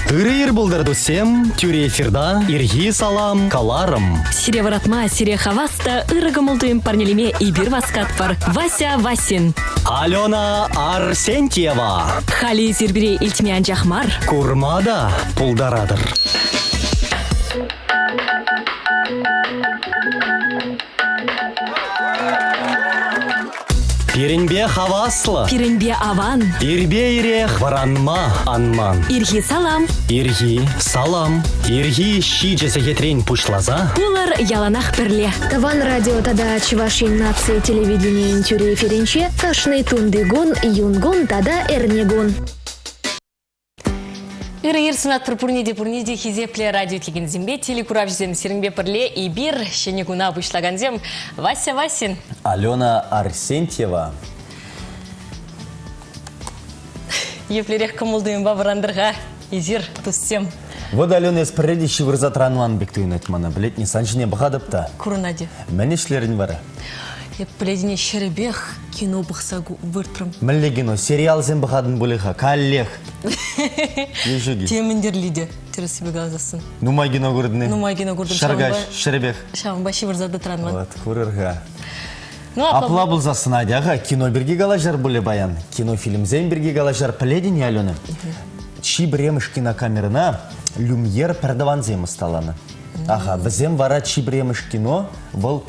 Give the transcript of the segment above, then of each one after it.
Ырӑ ир пултӑр, туссем, тӳрӗ эфирта ирхи салам каларӑм. Сире вӑратма, сире хавас та ырӑ кӑмӑл-туйӑм парнелеме эпир васкатпӑр. Вася Васин. Алена Арсентьева. Халӗ эсир пире илтме анчах мар. Курма та пултаратӑр. Пирӗнпе хаваслӑ. Пирӗнпе аван. Ирпе ирех вӑранма анман. Ирхи салам. Ирхи салам. Ирхи ҫичӗ сехетрен пуҫласа. Пулӑр яланах пӗрле. Тӑван радио тата Чӑваш Ен наци телевиденийӗн тӳрӗ эфирӗнче кашни тунтикун, юнкун тата эрнекун. Ырӑ ир сунатпӑр пурне те пурне те хисеплӗ радио итлекенсемпе телекуравҫӑсем сирӗнпе пӗрле эпир ҫӗнӗ куна пуҫлакансем Вася Васин. Алена Арсентьева. Еплерех кӑмӑл-туйӑмпа вӑрантӑр-ха эсир, туссем? Вот, Алена, эс пӗрре те ҫывӑрса тӑранман пек туйӑнать мана. Пӗлетне, сан ҫине пӑхатӑп та. Курӑнать. Мӗн ӗҫлерӗн вара? Эп пӗлетӗне ҫӗрӗпех кино пӑхса выртрӑм. Мӗнле кино? Сериалсем пӑхатӑн пулӗ-ха, каллех. Ешӗки. Темӗн тӗрли те, тӗрӗссипе каласассӑн. Нумай кино куртӑн-и? Нумай кино куртӑм. Ҫӗркаҫ, ҫӗрӗпех. Ҫавӑнпа ҫывӑрса та тӑранман. Вот, курӑр-ха. Ну, апла пулсассӑн атя-ха, кино пирки калаҫар пулӗ паян. Кинофильмсем пирки калаҫар. Пӗлетӗн-и, Алена? Чи пӗрремӗш кинокамерӑна Люмьер пӗртӑвансем ӑсталанӑ. Аха, вӗсем вара чи пӗрремӗш кино вӑл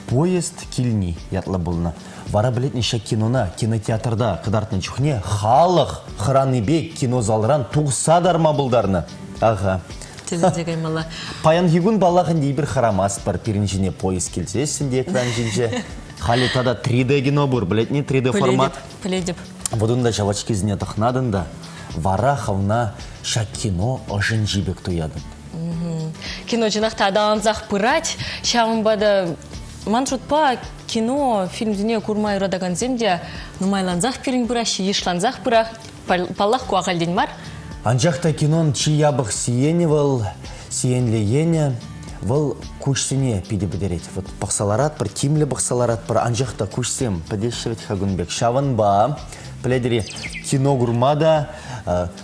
«Поезд килни» ятлӑ пулнӑ. Вара пӗлетне ҫак кинона кинотеатрта кӑтартнӑ чухне халӑх хӑранипе кинозалран тухса тарма пултарнӑ. Аха. Тӗлӗнсе каймалла. Паянхи кун, паллах, ӗнтӗ эпир хӑрамастпӑр. Пирӗн ҫине поезд килсессӗн те экран ҫинче. Халӗ тата 3D кино пур, пӗлетне 3D формат. Пӗлетӗп. Вот унта ҫав очкисене тӑхнатӑн та вара хӑвна ҫак кино ӑшӗнчи пек туятӑн. Кино чӑнах та аталансах пырать. Ҫавӑнпа та ман шутпа кино фильмсене курма юратакансем те нумайлансах пирӗн пыраҫҫӗ, йышлансах пырах. Паллах, ку ахальтен мар. Анчах та кинон чи япӑх сиенӗ вӑл, сиенлӗ енӗ, вӑл куҫсене питӗ пӗтерет. Вот пӑхса ларатпӑр, тимлӗ пӑхса ларатпӑр, анчах та куҫсем пӗтеҫҫӗ вӗт-ха кун пек. Ҫавӑнпа, пӗлетӗр-и, кино курма та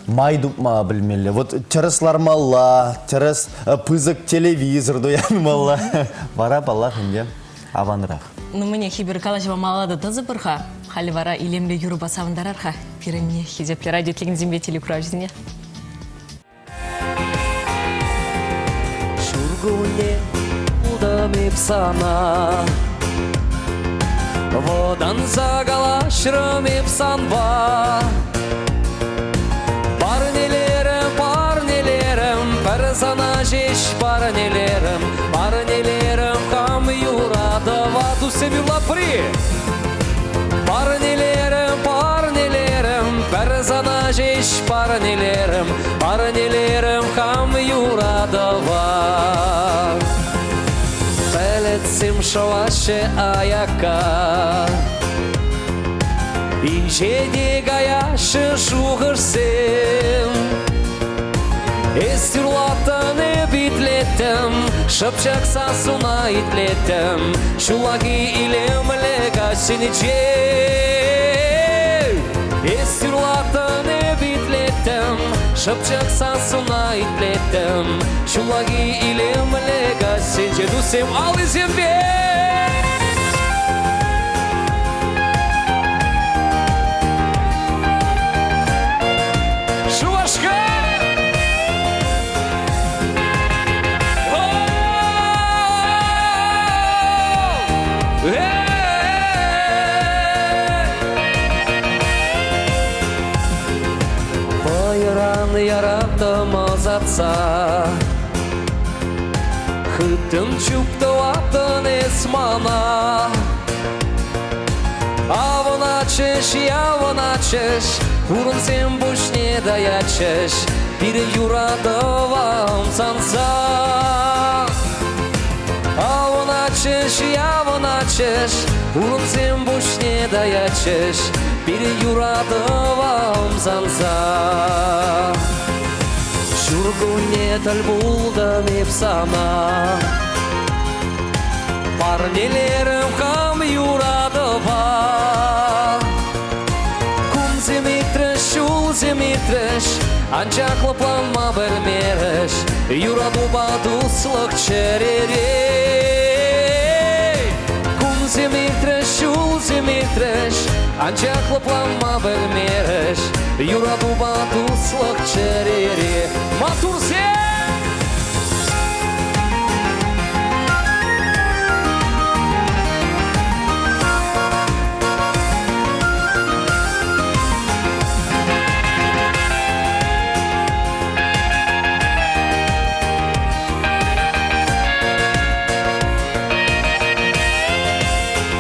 май тупма пӗлмелле. Вот тӗрӗс лармалла, тӗрӗс пысӑк телевизор туянмалла. Вара, паллах, ӗнтӗ аванрах. Ну, мӗне эпир калаҫӑва малалла та тӑсӑпӑр-ха. Халӗ вара илемлӗ юрӑпа савӑнтарар-ха пирӗн хисеплӗ радиотлекенсемпе телекуравҫӑсене. Ҫуркунне пултӑм эп сана, Вӑтанса калаҫрӑм эп санпа. Парнелерӗм, парнелерӗм, пӗр сана ҫеҫ парнелерӗм, парнелерӗм хам юратӑва. Туссем юрлатпӑр-и? Парнелерӗм, парнелерӗм, пӗр сана ҫеҫ парнелерӗм, парнелерӗм хам юратӑва. Пӗлӗтсем шӑваҫҫӗ аякка, Инҫете каяҫҫӗ шухӑшсем. Эс юрлаттӑн, эп итлеттӗм, Шӑпчӑк сассуна итлеттӗм, Ҫуллахи илемлӗ каҫсенче. Эс юрлаттӑн, эп итлеттӗм, Шӑпчӑк сассуна итлеттӗм, Ҫуллахи илемлӗ каҫсенче. Туссем аллисемпе! Шупашкар! Вӑйӑран яраттӑм ӑсатса Хыттӑн чуптӑваттӑн эс мана Авӑнатчӗҫ, явӑнатчӗҫ, хурӑнсем пуҫне таятчӗҫ, пирӗн юратӑва ӑмсанса. Авӑнатчӗҫ, явӑнатчӗҫ, хурӑнсем пуҫне таятчӗҫ, пирӗн юратӑва ӑмсанса. Ҫуркунне тӗл пултӑм эп сана, Парнелерӗм хам юратӑва. Кунсем иртрӗҫ, ҫулсем иртрӗҫ, Анчах лӑпланма пӗлмерӗҫ Юратупа туслӑх чӗрере. Кунсем иртрӗҫ, ҫулсем иртрӗҫ, Анчах лӑпланма пӗлмерӗҫ Юратупа туслӑх чӗрере. Маттурсем!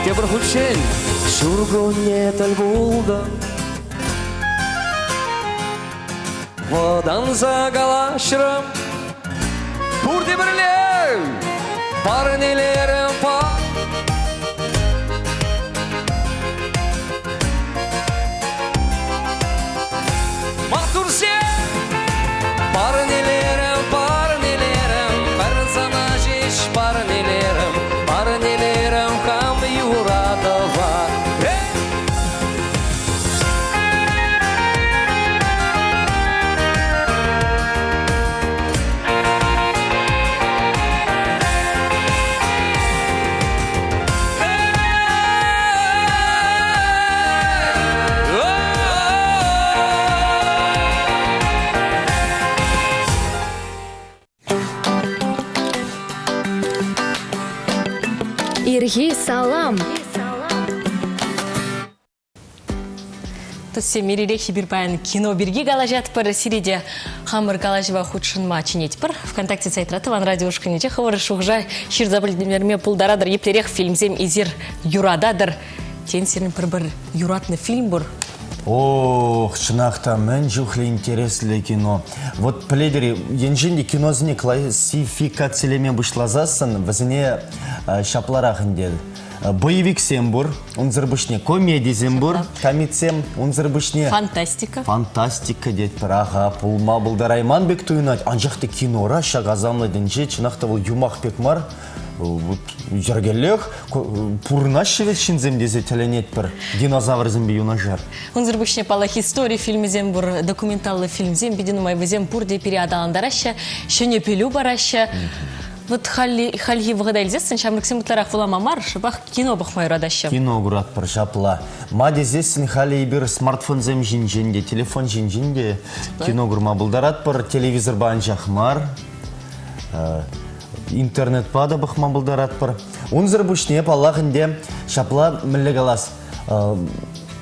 Тепӗр хутчен ҫуркунне тӗл пултӑм. Вӑтанса калаҫрӑм. Пурте пӗрле парнелерӗм Маттурсем! Парнелерӗм, парнелерӗм, пӗр сана ҫеҫ парнелерӗм, парнелерӗм хам юратӑва. Эй! Ирхи салам! Туссем ирех эпир паян кино пирки калаҫатпӑр. Сире те хамӑр калаҫӑва хутшӑнма чӗнетпӗр. Вконтакте сайтра Тӑван радио ушкӑнӗнче хӑвӑр шухӑша ҫырса пӗлтерме пултаратӑр. Еплерех фильмсем эсир юрататӑр? Тен, сирӗн пӗр-пӗр юратнӑ фильм пур? Ох, чӑнах та, мӗн чухлӗ интереслӗ кино. Вот пӗлетӗр-и, енчен те киносене классификацилеме пуҫласассӑн вӗсене ҫапларах ӗнтӗ. Боевиксем пур, унсӑр пуҫне комедисем пур, камитсем, унсӑр пуҫне... Фантастика. Фантастика тетпӗр, аха, пулма пултарайман пек туйӑнать. Анчах та кинора ҫак асамлӑ тӗнче чӑнах та вӑл юмах пек мар, вот йӗркеллех пурӑнаҫҫӗ вӗт ҫынсем тесе тӗлӗнетпӗр динозаврсемпе юнашар. Унсӑр пуҫне, паллах, истори фильмӗсем пур, документаллӑ фильмсем питӗ нумай. Вӗсем пурте пире аталантараҫҫӗ, ҫӗнӗ пӗлӳ параҫҫӗ. Вот хальхи вӑхӑта илсессӗн ҫамрӑксем ытларах вулама мар, шӑпах кино пӑхма юратаҫҫӗ. Кино куратпӑр ҫапла. Ма тесессӗн халӗ эпир смартфонсем ҫинчен те, телефон ҫинчен те кино курма пултаратпӑр, телевизорпа анчах мар. Интернетпа та пӑхма пултаратпӑр. Унсӑр пуҫне, паллах ӗнтӗ, ҫапла мӗнле калас,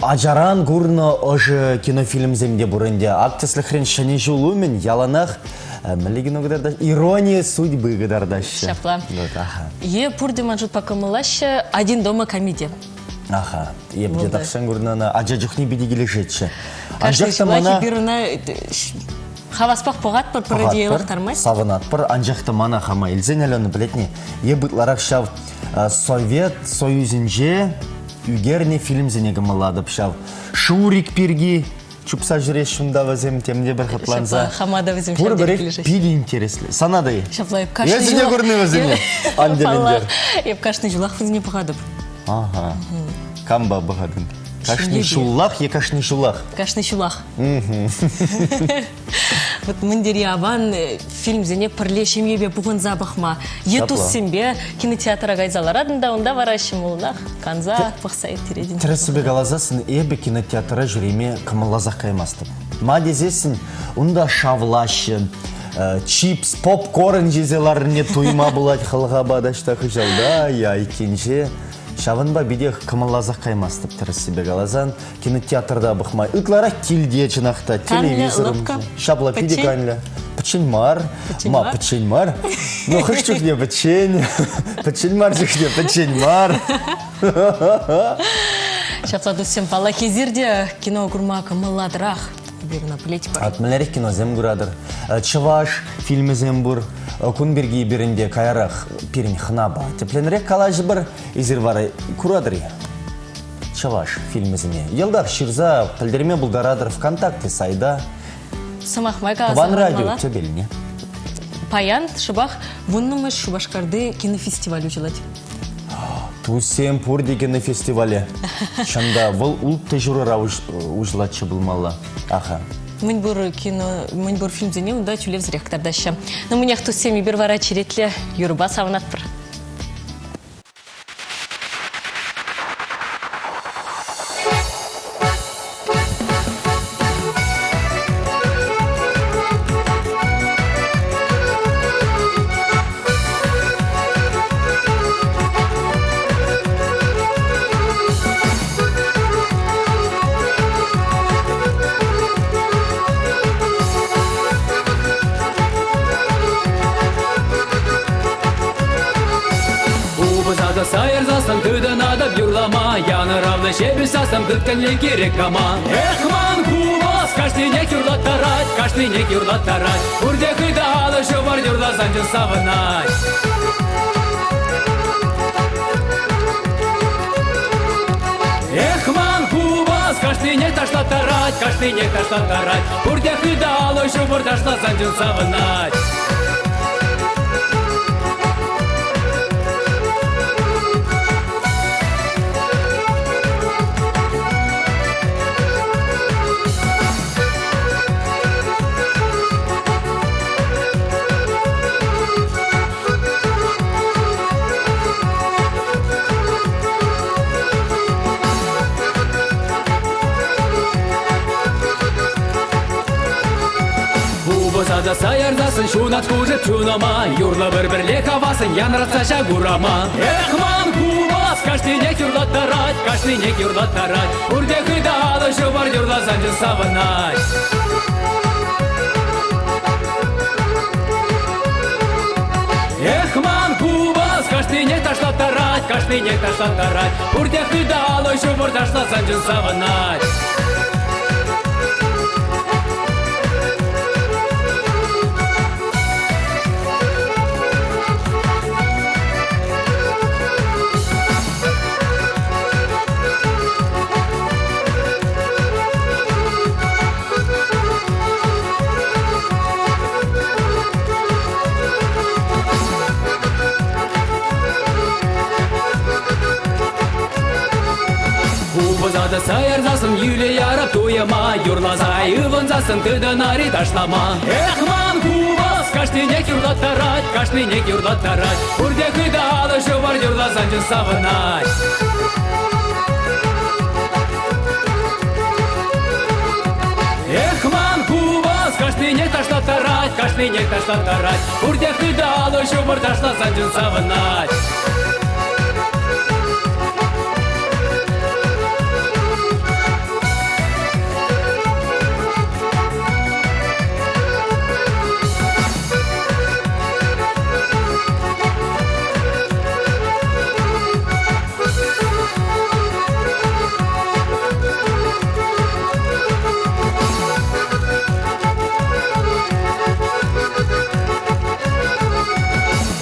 ачаран курнӑ ӑшӑ кинофильмсем те пур ӗнтӗ. Ак тӗслӗхрен Ҫӗнӗ ҫул умӗн яланах мӗнле кино кӑтартаҫҫӗ? Ирония судьбы кӑтартаҫҫӗ. Ҫапла. Вот, аха. Е пурте ман шутпа кӑмӑллаҫҫӗ «Один дома» комедия. Аха. Эп те тахҫан курнӑ ӑна. Ача чухне питӗ килӗшетчӗ. Кашни Анчах та ҫулах мана... эпир ӑна хаваспах пӑхатпӑр, пӗр идеялӑхтармасть. Савӑнатпӑр, анчах та мана хама илсен, Алена, пӗлетне, эп ытларах ҫав Совет Союзӗнче ӳкернӗ фильмсене кӑмӑллатӑп ҫав. Шурик пирки чупса ҫӳреҫ унта вӗсем темте пӗр хӑтланса. Ҫапла, хама та вӗсем Пур пӗрех питӗ интереслӗ. Сана та-и? Ҫапла, эп кашни Эсӗ те курнӑ вӗсене? Ан тӗлӗнтер. Эп кашни ҫулах вӗсене пӑхатӑп. Ага. Кампа пӑхатӑн? Кашни ҫуллах е кашни ҫулах? Кашни ҫулах. Вот мӗн тери аван фильмсене пӗрле ҫемьепе пухӑнса пӑхма. Е туссемпе кинотеатра кайса ларатӑн та унта вара ҫӑмӑллӑнах канса пӑхса ирттеретӗн. Тӗрӗссипе каласассӑн эпӗ кинотеатра ҫӳреме кӑмӑлласах каймастӑп. Ма тесессӗн унта шавлаҫҫӗ, чипс, попкорн ҫисе ларнине туйма пулать хӑлхапа таҫта хыҫалта е айккинче. Ҫавӑнпа питех кӑмӑлласах каймастӑп тӗрӗссипе каласан. Кинотеатрта пӑхма ытларах килте чӑнах та телевизор. Ҫапла питӗ канлӗ. Пӗччен мар. Ма пӗччен мар. Ну хӑш чухне пӗччен. Пӗччен мар чухне пӗччен мар. Ҫапла туссем, паллах, эсир те кино курма кӑмӑллатӑрах. Эпир ӑна пӗлетпӗр. Ат мӗнлерех киносем куратӑр? Чӑваш фильмӗсем пур. Кун пирки пирӗн те каярах пирӗн хӑнапа тӗплӗнрех калаҫӑпӑр. Эсир вара куратӑр-и? Чӑваш фильмӗсене йӑлтах ҫырса пӗлтерме пултаратӑр ВКонтакте сайта. Сӑмах май каласа Тӑван радио тӗпелне. Паян шӑпах вуннӑмӗш Шупашкарти кинофестиваль уҫӑлать. Туссем пурте кинофестивале. Чӑн та, вӑл улттӑ ҫурӑра уҫӑлатчӗ пулмалла. Аха. Мӗнпур кино, мӗнпур фильмсене унта тӳлевсӗрех кӑтартаҫҫӗ. Ну, мӗнех, туссем, эпир вара черетлӗ юрӑпа савӑнатпӑр. Упӑсата сайӑрсассӑн тытӑнатӑп юрлама, Янӑравлӑ ҫепӗҫ сассӑм тыткӑнли кирек кама. Эх, ман купӑс кашнинех юрлаттарать, кашнинех юрлаттарать. Пурте хытӑ алӑ ҫупӑр юрласан чун савӑнать. Эх, ман купӑс кашнине ташлаттарать, кашнине ташлаттарать. Пурте хытӑ алӑ ҫупӑр ташласан чун савӑнать. Купӑса та ярсассӑн ҫунат хушӑп чунӑма, Юрлӑ пӗр-пӗрле хавассӑн янратса ҫак урама. Эх, ман купӑс кашнинех юрлаттарать, кашнинех юрлаттарать. Пурте хытӑ алӑ ҫупӑр юрласан чун савӑнать. Эх, ман купӑс кашнине ташлаттарать, кашнине ташлаттарать. Пурте хытӑ алӑ ҫупӑр ташласан чун савӑнать. Купӑса тӑсса ярсассӑн йӳле ярап туйӑма, Юрласа ывӑнсассӑн тытӑнари ташлама. Эх, ман купӑс кашнинех юрлаттарать, кашнинех юрлаттарать. Пурте хытӑ алӑ ҫупӑр юрласан чун савӑнать. Эх, ман купӑс кашнине ташлаттарать, кашнине ташлаттарать. Пурте хытӑ алӑ ҫупӑр ташласан чун савӑнать.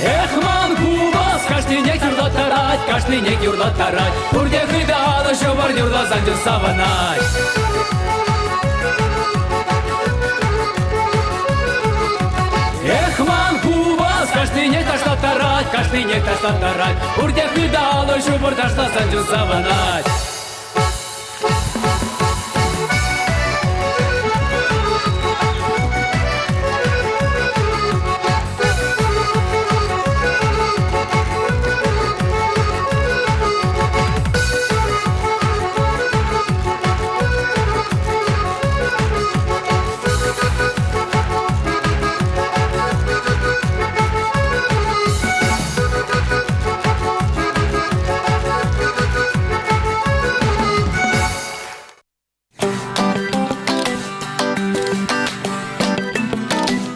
Эх, ман купӑс кашнинех юрлаттарать, кашнинех юрлаттарать. Пурте хытӑ алӑ ҫупӑр юрласан чун савӑнать. Эх, ман купӑс кашнине ташлаттарать, кашнине ташлаттарать. Пурте хытӑ алӑ ҫупӑр ташласан чун савӑнать.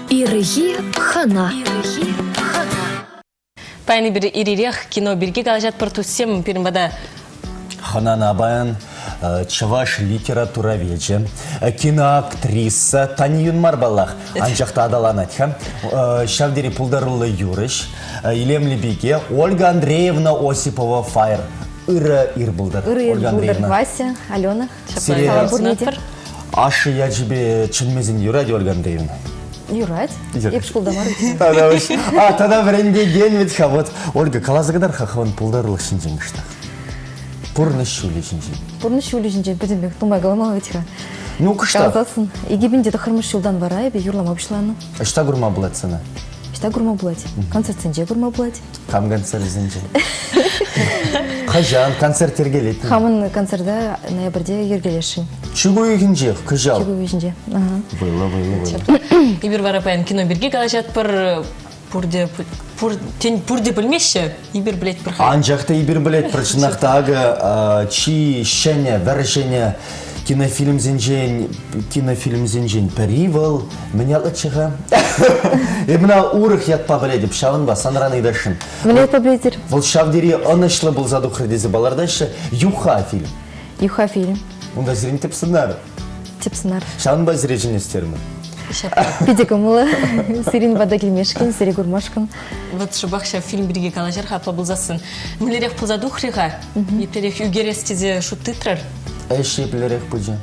Ирхи хӑна. Паян эпир ир-ирех кино пирки калаҫатпӑр туссем пирӗн пата Хӑнана паян чӑваш литературовечӗ, киноактриса Тани Юн мар паллах, анчах та аталанать-ха. Ҫав тери пултаруллӑ юрӑҫ, илемлӗ пике Ольга Андреевна Осипова Файр. Ырӑ ир пултӑр, Ырӑ ир Ольга пултӑр, Андреевна. Вася, Алена. Сире Салам пурне те. Ашшӗ ячӗпе чӗнмесен юрать, Ольга Андреевна? Юрать. Юрать. Эп шкулта мар. Тата А, тата вӗрентекен вӗт-ха. Вот, Ольга, каласа кӑтар-ха хӑвӑн пултарулӑх ҫинчен кӑштах. Пурнӑҫ ҫулӗ ҫинчен. Пурнӑҫ ҫулӗ ҫинчен пӗтӗмпех нумай каламалла вӗт-ха. Ну, кӑштах. Каласассӑн, 2009 ҫултан вара эпӗ юрлама пуҫланӑ. Ӑҫта курма пулать сана? Ӑҫта курма пулать? Концертсенче курма пулать. Кам концертсенче? Хӑҫан концерт йӗркелет? Хамӑн концерта ноябрьте йӗркелесшӗн. Чӳк уйӑхӗнчех кӑҫал. Чӳк уйӑхӗнче. Вӑйлӑ, вӑйлӑ, вӑйлӑ. Эпир вара паян кино пирки калаҫатпӑр. Пурте, пур, тен, пурте пӗлмеҫҫӗ, эпир пӗлетпӗр. Анчах та эпир пӗлетпӗр, чӑнах та акӑ чи ҫӗнӗ, вӗр ҫӗнӗ кинофильмсенчен кинофильмсенчен пӗри вӑл мӗн ятлӑччӗ-ха? Эп ӑна урӑх ятпа пӗлетӗп, ҫавӑнпа санран ыйтасшӑн. Мӗн ятпа пӗлетӗр? Вӑл ҫав тери ӑнӑҫлӑ пулса тухрӗ тесе палӑртаҫҫӗ. Юха фильм. Юха фильм. Унта сирӗн тӗп сӑнар. Тӗп сӑнар. Ҫавӑнпа сире чӗнес терӗмӗр. Питӗ кӑмӑллӑ сирӗн пата килмешкӗн, сире курмашкӑн. Вот шӑпах ҫав фильм пирки калаҫар-ха, апла пулсассӑн. Мӗнлерех пулса тухрӗ-ха? Еплерех ӳкерес тесе шут тытрӑр? Ӗҫ еплерех пычӗ?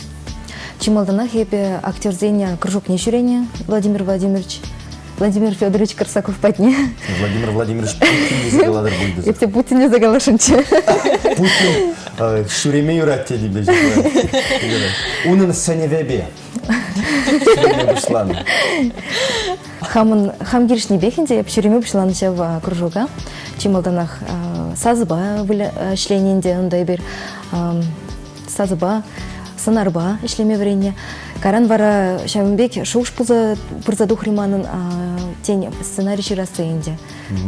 Чи малтанах эпӗ актерсен кружокне ҫӳренӗ Владимир Владимирович. Владимир Федорович Корсаков патне. Владимир Владимирович Путин тесе калатӑр пуль тесе. Эпте Путин тесе каласшӑнччӗ. Путин ҫӳреме юрать тенипе Унӑн сӗнӗвӗпе ҫӳреме пуҫланӑ. Хамӑн хам килӗшнипех ӗнтӗ эп ҫӳреме пуҫланӑ ҫав кружока. Чи малтанах сасӑпа ӗҫленӗ ӗнтӗ унта эпир сасӑпа, сӑнарпа ӗҫлеме вӗреннӗ. Кайран вара ҫавӑн пек шухӑш пулса пырса тухрӗ манӑн, тен, сценари ҫырасси ӗнтӗ.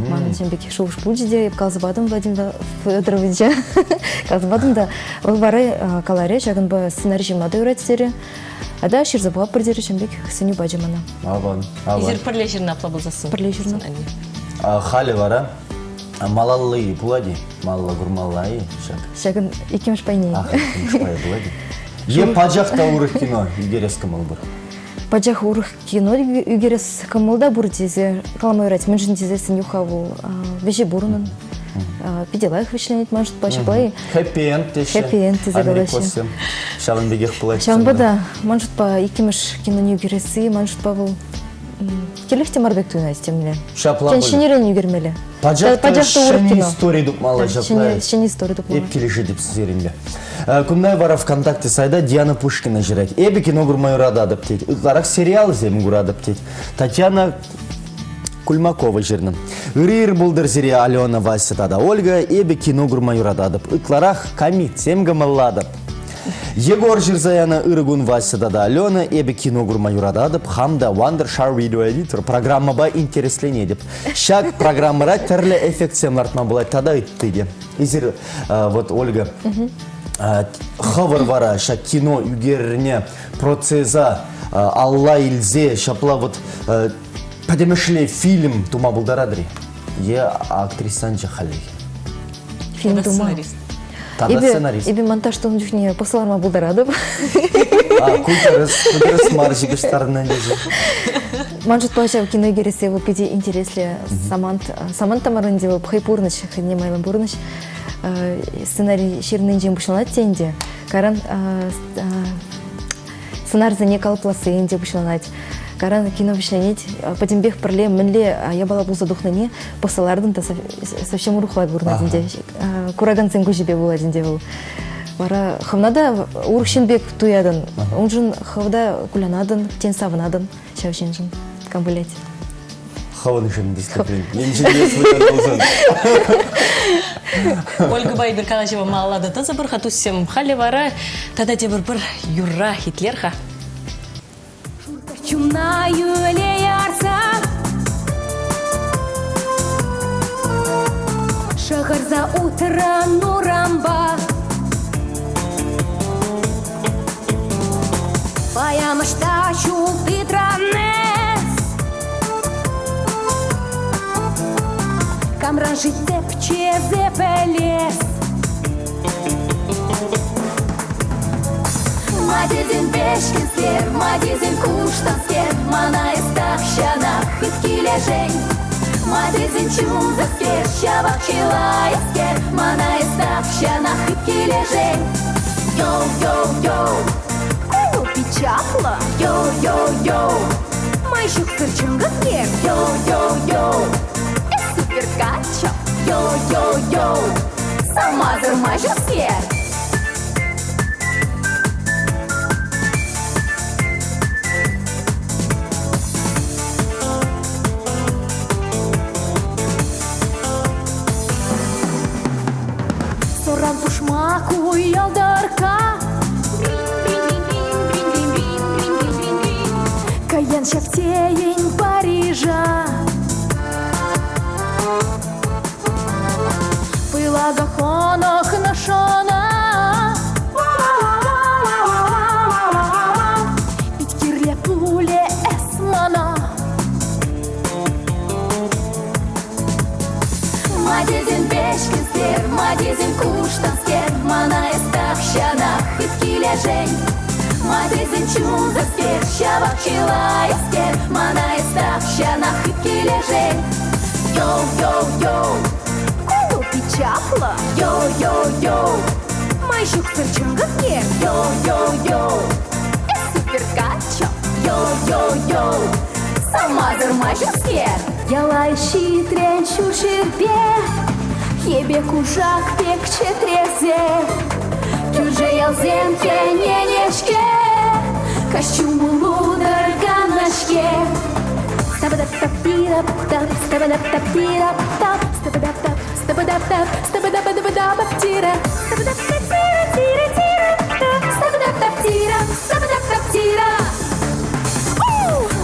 Манӑн ҫавӑн пек шухӑш пулчӗ те, эп каласа патӑм Владимир Федоровича. Каласа патӑм та, вӑл вара каларӗ, ҫакӑнпа сценари ҫырма та юрать терӗ. Ата ҫырса пӑхатпӑр терӗ, ҫавӑн пек сӗнӳ пачӗ мана. Аван, аван. Эсир пӗрле ҫырнӑ апла пулсассӑн? Пӗрле ҫырнӑ. Халӗ вара малалли пулать-и? Малалла курмалла-и ҫак? Ҫакӑн иккӗмӗш пайне. Ах, иккӗмӗш пайӗ пулать-и? Е пачах та урӑх кино ӳкерес кӑмӑл пур? Пачах урӑх кино ӳкерес кӑмӑл та пур тесе калама юрать. Мӗншӗн тесессӗн юха вӑл вӗҫе пурӑнӑн. Питӗ лайӑх вӗҫленет ман шутпа ҫапла-и? Хэппи-энд теҫҫӗ. Хэппи-энд тесе калаҫҫӗ. Ҫавӑн пекех пулать. Ҫавӑнпа та ман шутпа иккӗмӗш киноне ӳкересси ман шутпа вӑл кирлех те мар пек туйӑнать темле. Ҫапла Тен, ҫӗнӗрен ӳкермелле. Пачах та ҫӗнӗ истори тупмалла ҫапла. Ҫӗнӗ истори тупмалла. Эп килӗшетӗп сирӗнпе. Кунта вара ВКонтакте сайта Диана Пушкина ҫырать. Эпӗ кино курма юрататӑп тет. Ытларах сериалсем куратӑп тет. Татьяна Кульмакова ҫырнӑ. Ырӑ пултӑр сире Алена, Вася тата Ольга. Эпӗ кино курма юрататӑп. Ытларах камитсем кӑмӑллатӑп. Егор ҫырса янӑ Ырӑ кун Вася тата Алена. Эпӗ кино курма юрататӑп. Хам та Wondershare Video Editor программӑпа интересленетӗп. Ҫак программӑра тӗрлӗ эффектсем лартма пулать тата ытти те. Эсир, вот, Ольга, хӑвӑр вара ҫак кино ӳкернӗ процеса алла илсе ҫапла вот пӗтӗмӗшле фильм тума пултаратӑр-и? Е актрисан халлӗхе? Фильм тума. Тата сценарист. Эпӗ монтаж тунӑ чухне пӑхса ларма пултаратӑп. А, ку тӗрӗс, ку тӗрӗс мар ҫыпӑҫтарнӑ тесе. Ман шутпа ҫав кино ӳкерессе вӑл питӗ интереслӗ самант. Самант та мар ӗнтӗ вӑл хӑй пурнӑҫ, хӑйне майлӑ пурнӑҫ. Сценарий ҫырнинчен пуҫланать те ӗнтӗ. Кайран сӑнарсене калӑпласси ӗнтӗ пуҫланать. Кайран кино вӗҫленет. Пӗтӗмпех пӗрле мӗнле япала пулса тухнине пӑхса лартӑн та совсем урӑхла курӑнать ӗнтӗ. Куракансен куҫӗпе пулать ӗнтӗ вӑл. Вара хӑвна та урӑх ҫын пек туятӑн. Уншӑн хӑв та кулянатӑн, тен савӑнатӑн ҫав ҫыншӑн. Кам пӗлет. Хӑвӑншӑн тӗслӗхрен. Енчен эс вылян пулсан. Ольгӑпа эпир калаҫӑва малалла та тӑсӑпӑр-ха, туссем. Халӗ вара тата тепӗр пӗр юрра итлер-ха. Чунна юле ярса Шӑхӑрса утран урампа Паян ӑҫта ҫул тытран эс? Камран-ши тӗпчесе пӗлес? Ма тесен пешкенскер, ма тесен куштанскер, Мана эс тахҫанах хыт килӗшен. Ма тесен чунсӑрскер, ҫавах чылайскер, Мана эс тахҫанах хыт килӗшен. Йоу-йоу-йоу, ку пичаплӑ, йоу-йоу-йоу, Май ҫуксӑр чӑнкӑскер, йоу-йоу-йоу, Эс супер каччӑ, йоу-йоу-йоу. Самасӑр ма ҫук-ҫке. Сӑран пушмак уялтарка. Каян ҫав тейӗн Парижа. Пылака хӑнӑхнӑ шӑна. Пит кирлӗ пулӗ эс мана. Ма тесен пешкӗнскер, ма тесен куштанскер, мана эс тахҫанах хыт килӗшен. Ма тесен чунсӑрскер, ҫавах чылайскер, мана эс тахҫанах хыт килӗшен. Йоу-йоу-йоу, кулу пит чаплӑ. Йоу-йоу-йоу, май ҫуксӑр чӑнкӑскер. Йоу-йоу-йоу, эс супер каччӑ. Йоу-йоу-йоу, самасӑр ма ҫукскер. Яла ҫитрен ҫурҫӗрпе, Йӗпе кушак пек чӗтресе. Кӳршӗ ялсем хӗненеҫке, Костюму лутӑрканӑ-ҫке. Стапа-тап-тап-тирап-тап, стапа-тап-тап-тирап-тап, стапа-тап-тап, стапа-тап-тап, стапа-тапа-тапа-тапа-тира, стапа-тап-тап-тира-тира-тира-тап, стапа-тап-тап-тира, стапа-тап-тап-тира.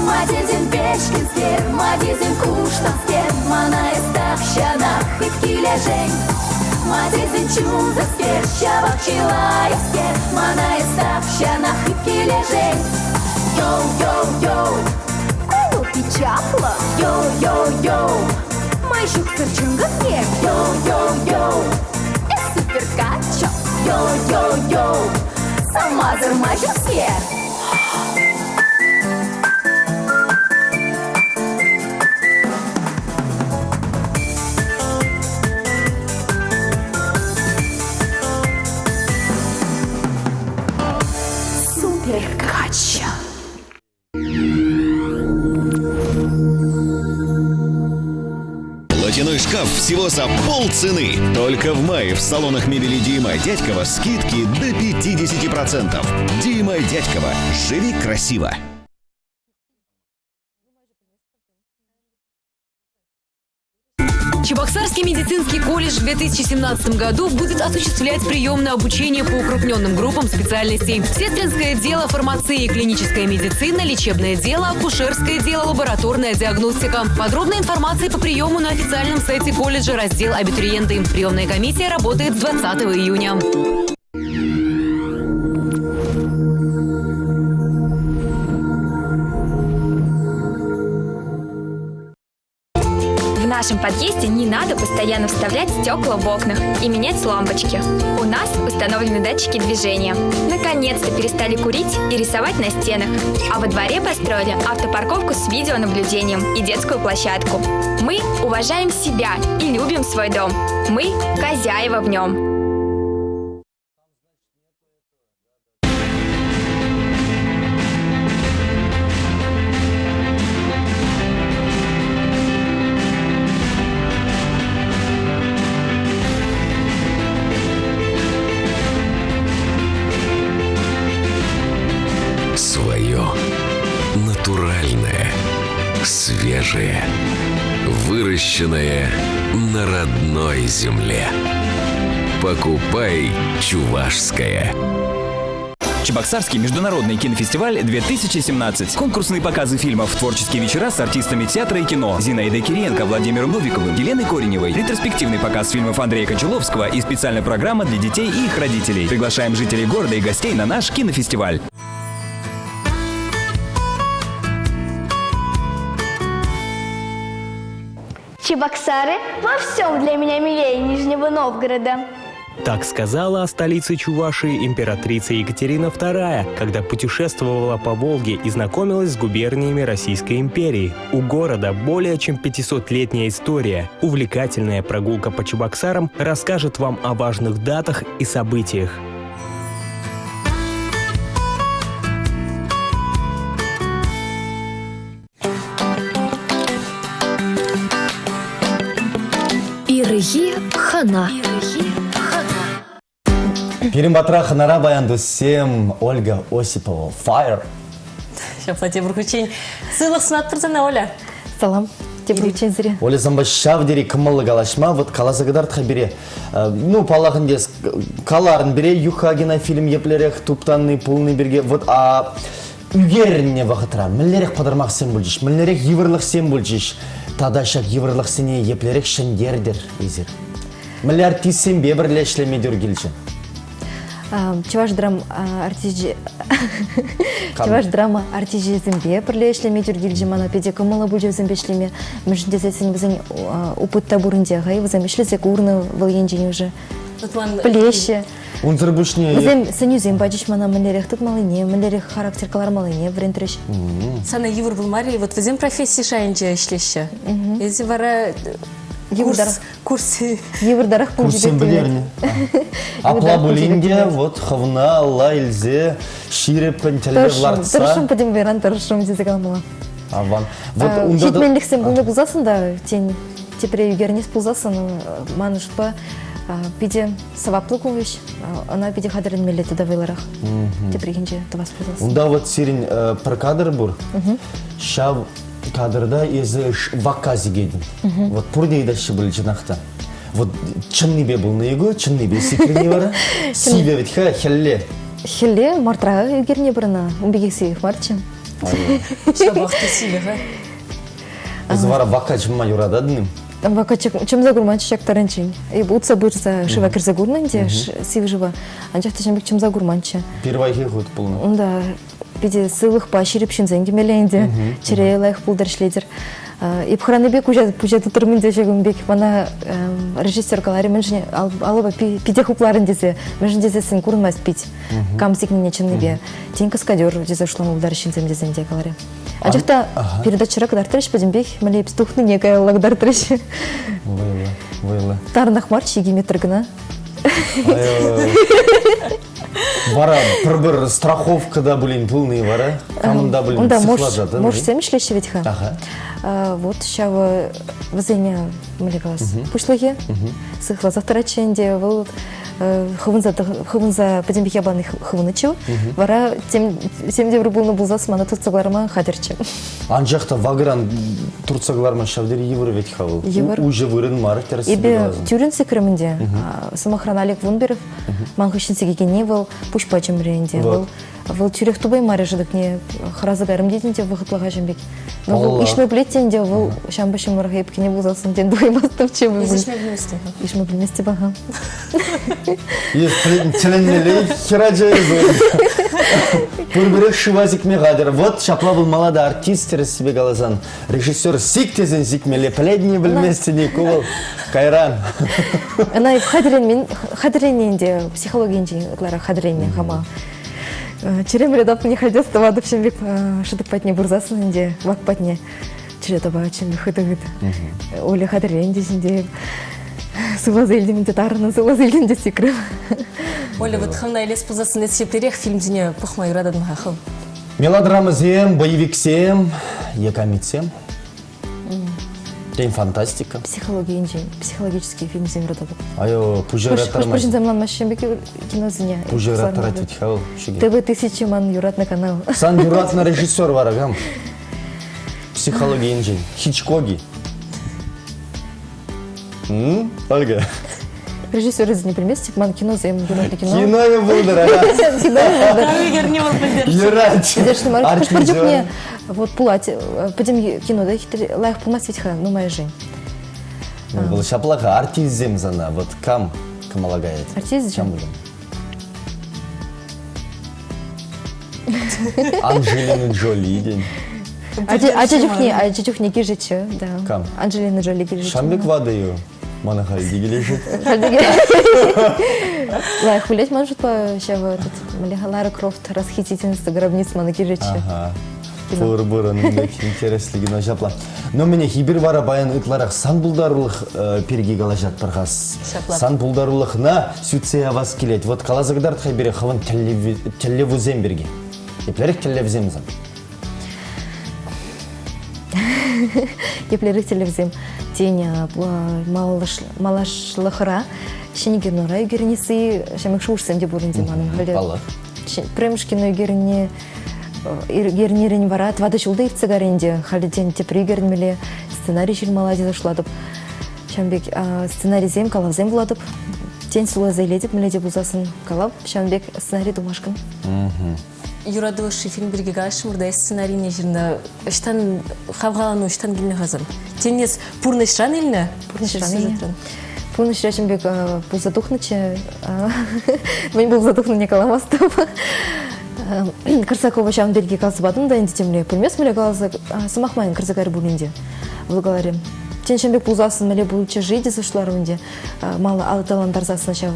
Ма тесен пешкӗнскер, ма тесен куштанскер, мана эс тахҫанах хыт килӗшен. Ма тесен чунсӑрскер, ҫавах чылайскер, мана эс тахҫанах хыт килӗшен. Йоу-йоу-йоу, кулу пит чаплӑ. Йоу-йоу-йоу, май ҫуксӑр чӑнкӑскер. Йоу-йоу-йоу, эс супер каччӑ. Йоу-йоу-йоу, самасӑр ма ҫукскер. Суперкаччӑ. Платяной шкаф всего за полцены. Только в мае в салонах мебели Дима Дядькова скидки до 50%. Дима Дядькова. Живи красиво. Чебоксарский медицинский колледж в 2017 году будет осуществлять прием на обучение по укрупненным группам специальностей. Сестринское дело, фармация и клиническая медицина, лечебное дело, акушерское дело, лабораторная диагностика. Подробная информация по приему на официальном сайте колледжа раздел «Абитуриенты». Приемная комиссия работает с 20 июня. В нашем подъезде не надо постоянно вставлять стекла в окнах и менять лампочки. У нас установлены датчики движения. Наконец-то перестали курить и рисовать на стенах. А во дворе построили автопарковку с видеонаблюдением и детскую площадку. Мы уважаем себя и любим свой дом. Мы хозяева в нем. Свое натуральное, свежее, выращенное на родной земле. Покупай чувашское. Чебоксарский международный кинофестиваль 2017. Конкурсные показы фильмов, творческие вечера с артистами театра и кино Зинаидой Кириенко, Владимиром Новиковым, Еленой Кореневой, ретроспективный показ фильмов Андрея Кончаловского и специальная программа для детей и их родителей. Приглашаем жителей города и гостей на наш кинофестиваль. Чебоксары во всем для меня милее Нижнего Новгорода. Так сказала о столице Чувашии императрица Екатерина II, когда путешествовала по Волге и знакомилась с губерниями Российской империи. У города более чем 500-летняя история. Увлекательная прогулка по Чебоксарам расскажет вам о важных датах и событиях. Ирхи хӑна. Пирӗн патра хӑнара паян туссем Ольга Осипова. Fire! Ҫапла тепӗр хутчен сывлӑх сунатпӑр сана, Оля. Салам. Тепӗр хутчен сире. Оля, санпа ҫав тери кӑмӑллӑ калаҫма, вот каласа кӑтарт-ха пире. Ну, паллах ӗнтӗ, каларӑн пире Юхагина фильм еплерех туптанни пулни пирки. Вот, а ӳкерӗннӗ вӑхӑтра мӗнлерех пӑтӑрмахсем пулчӗҫ, мӗнлерех йывӑрлӑхсем пулчӗҫ тата ҫак йывӑрлӑхсене еплерех ҫӗнтертӗр эсир? Мӗнле артистсемпе пӗрле ӗҫлеме тӳр килчӗ? Чӑваш драма артисчӗ Чӑваш драма артисчӗсемпе пӗрле ӗҫлеме тӳр килчӗ мана. Питӗ кӑмӑллӑ пулчӗ вӗсемпе ӗҫлеме. Мӗншӗн тесессӗн вӗсен опыт та пур ӗнтӗ. Хӑй вӗсем ӗҫлесе курнӑ вӑл енчен уже. Пӗлеҫҫӗ. Унсӑр пуҫне... Вӗсем сӗнӳсем пачӗҫ мана мӗнлерех тытмаллине, мӗнлерех характер кӑлармаллине вӗрентрӗҫ. Сана йывӑр пулмарӗ-и? Вот вӗсем професси шайӗнче ӗҫлеҫҫӗ. Эсӗ вара курс, курс. Йывӑртарах пулчӗ Курссем пӗтернӗ. Апла пулин те, вот хӑвна алла илсе ҫирӗппӗн тӗллев лартса. Тӑрӑшрӑм пӗтӗм вӑйран тӑрӑшрӑм тесе каламалла. Аван. Вот унта Ҫитменлӗхсем пулнӑ пулсассӑн та, тен, тепре ӳкерӗнес пулсассӑн, ман шутпа, питӗ сӑваплӑ ку ӗҫ. Ӑна питӗ хатӗрленмелле тата вӑйлӑрах. Тепрехинче тӑвас пулсассӑн. Унта вот сирӗн пӗр кадр пур. Ҫав кадрта эсӗ вакка сикетӗн. Вот пурте ыйтаҫҫӗ пуль чӑнах та. Вот чӑннипе пулнӑ-и ку, чӑннипе сикрӗн-и вара? Сивӗ вӗт-ха хӗлле. Хӗлле мартра ӳкернӗ пӗр ӑна. Ун пекех сивех марччӗ. Ҫапах та сивӗ-ха. Эсӗ вара вакка чӑмма юрататӑн-им? Вакка чӑмса курманччӗ ҫак таранччен. Эп утса пырса шыва кӗрсе курнӑ ӗнтӗ, сивӗ шыва. Анчах та ҫавӑн пек чӑмса курманччӗ. Пирвайхи хут пулнӑ. Унта питӗ сывлӑхпа ҫирӗп ҫынсем кӗмелле ӗнтӗ. Чӗре лайӑх пултӑр ӗҫлетӗр. Эп хӑранипе куҫа пуҫа тытрӑм ӗнтӗ ҫакӑн пек. Мана режиссер каларӗ, мӗншӗн алӑпа пите хупларӑн тесе. Мӗншӗн тесессӗн курӑнмасть пит. Кам сикнине чӑннипе. Тен каскадер тесе шутлама пултарӗҫ ҫынсем тесен те каларӗ. Анчах та передачӑра кӑтартрӗҫ пӗтӗмпех, мӗнле эпӗ тухнине каялла кӑтартрӗҫ. Вӑйлӑ, вӑйлӑ. Тарӑнах мар, 2 метр кӑна. Вара пӗр-пӗр страховка та пулин пулни вара? Камӑн та пулин Унта сыхласа тӑнӑ? муж-мужсем ӗҫлеҫҫӗ вӗт-ха. Аха. Вот ҫав вӗсене, мӗнле калас, пуҫлӑхӗ сыхласах тӑратчӗ ӗнтӗ. Вӑл хывӑнса хывӑнса пӗтӗмпех япалани хывӑннӑччӗ. Вара тем тем те пӗр пулнӑ пулсассӑн мана туртса кӑларма хатӗрччӗ. Анчах та вагран туртса кӑларма ҫав тери йывӑр вӗт-ха вӑл. Йывӑр. Уҫӑ вырӑн мар, тӗрӗссипе Эпӗ каласан. тӳрӗн сикрӗм ӗнтӗ. Сӑмахран, Олег Вунберов ман хыҫҫӑн сикекенни вӑл пуҫпа чӗмре ӗнтӗ. Вӑл вӑл тӳрех тупаймарӗ шӑтӑкне. Хӑраса кайрӑм тет ӗнтӗ вӑхӑтлӑха ҫын пек. Но вӑл ишме пӗлет те ӗнтӗ, вӑл ҫампа ҫумрах эпкине пулсассӑн тен тухаймастӑпчӗ. Ишме пӗлместӗп. Ишме пӗлместӗп, аха. Эс тӗлӗнмелле хӗрача эсӗ. Пурпӗрех шыва сикме хатӗр. Вот ҫапла пулмалла та артист тӗрӗссипе каласан. Режиссер сик тесен сикмелле, пӗлетӗн-и, пӗлместӗн-и, ку вӑл кайран. Ӑна эп хатӗрленмен, хатӗрленнӗ ӗнтӗ, психологинчен ытларах хатӗрленнӗ хама. Чӗремре тапнине хальтес тӑватӑп ҫын пек шӑтӑк патне пырсассӑн ӗнтӗ, вак патне чӗре тапать ҫын пек хытӑ-хыт. Оля хатӗрлен тесен те сывласа илтӗм ӗнтӗ, тарӑнӑн сывласа илтӗм те сикрӗм. Оля, вот хӑвна илес пулсассӑн эс еплерех фильмсене пӑхма юрататӑн-ха хӑв? Мелодрамӑсем, боевиксем е камитсем? Тен, фантастика? Психологи енчен, психологический фильмсем юрататӑп. Айо, пуҫа Хӑш-пӗр ҫынсем ӑнланмаҫҫӗ пек киносене. Пуҫа ыраттарать вӗт-ха вӑл. ТВ тысячи ман юратнӑ канал. Сан юратнӑ режиссер вара кам? Психологи енчен. Хичкоги. Ольга. Режиссерӗсене пӗлместӗп, ман киносем, юратнӑ кино. Кино пултӑр, ага. Кино пултӑр. Ӳкерни вӑл пӗлтерчӗ. Юрать. Пӗлтерчӗ мар. Хӑш-пӗр чухне вот пулать, пӗтӗм кино да хитре, лайӑх пулмасть вӗт-ха нумайӑшӗн. Вӑл ҫаплах артистсем сана, вот кам кӑмӑла каять? Артист Кам пулин? Анджелина Джоли тен. Ача чухне, ача чухне килшӗччӗ, да. Кам? Анджелина Джоли килшӗччӗ. Ҫам пек ватӑ-и? Мана халь те килӗшет. Лайӑх вылять ман шутпа ҫав этот Лара Крофт расхитительница гробниц мана килӗшетчӗ. Ага. Пур пур интереслӗ кино ҫапла. Но мӗне эпир вара паян ытларах сан пултарулӑх пирки калаҫатпӑр-ха. Сан пултарулӑхна сӳтсе явас килет. Вот каласа кӑтарт-ха пире хӑвӑн тӗллевусем пирки. Еплерех тӗллевсем сан? Еплерех тӗллевсем? Тен, малашлӑхра. Ҫӗнӗ кинора ӳкерӗнесси ҫамрӑк шухӑшсем те пур ӗнтӗ манӑн халӗ. Паллах. Пӗрремӗш кино ӳкерӗнни ӳкернӗрен вара тӑватӑ ҫул та иртсе кайрӗ ӗнтӗ. Халӗ тен тепре ӳкерӗнмелле сценари ҫырмалла тесе шутлатӑп. Ҫавӑн пек сценарисем, калавсем вулатӑп. Тен, суйласа илетӗп, мӗнле те пулсассӑн калав ҫавӑн пек сценари тумашкӑн. Юрату ӑшши фильм пирки калаҫрӑмӑр та сценарине ҫырнӑ. Ӑҫтан хавхалану ӑҫтан килнӗ-ха сан? Тен, эс пурнӑҫран илнӗ? Пурнӑҫран илнӗ. Пурнӑҫра ҫын пек пулса тухнӑччӗ. Мӗн пулса тухнине каламастӑп. Корсакова ҫавӑн пирки каласа патӑм та ӗнтӗ темле. Пӗлмест мӗнле каласа сӑмах майӑн кӗрсе кайрӗ пулин те. Вӑл каларӗ, тен, ҫын пек пулсассӑн мӗнле пулчӗ-ши тесе шутларӑм ӗнтӗ. Мала аталантарсассӑн ҫав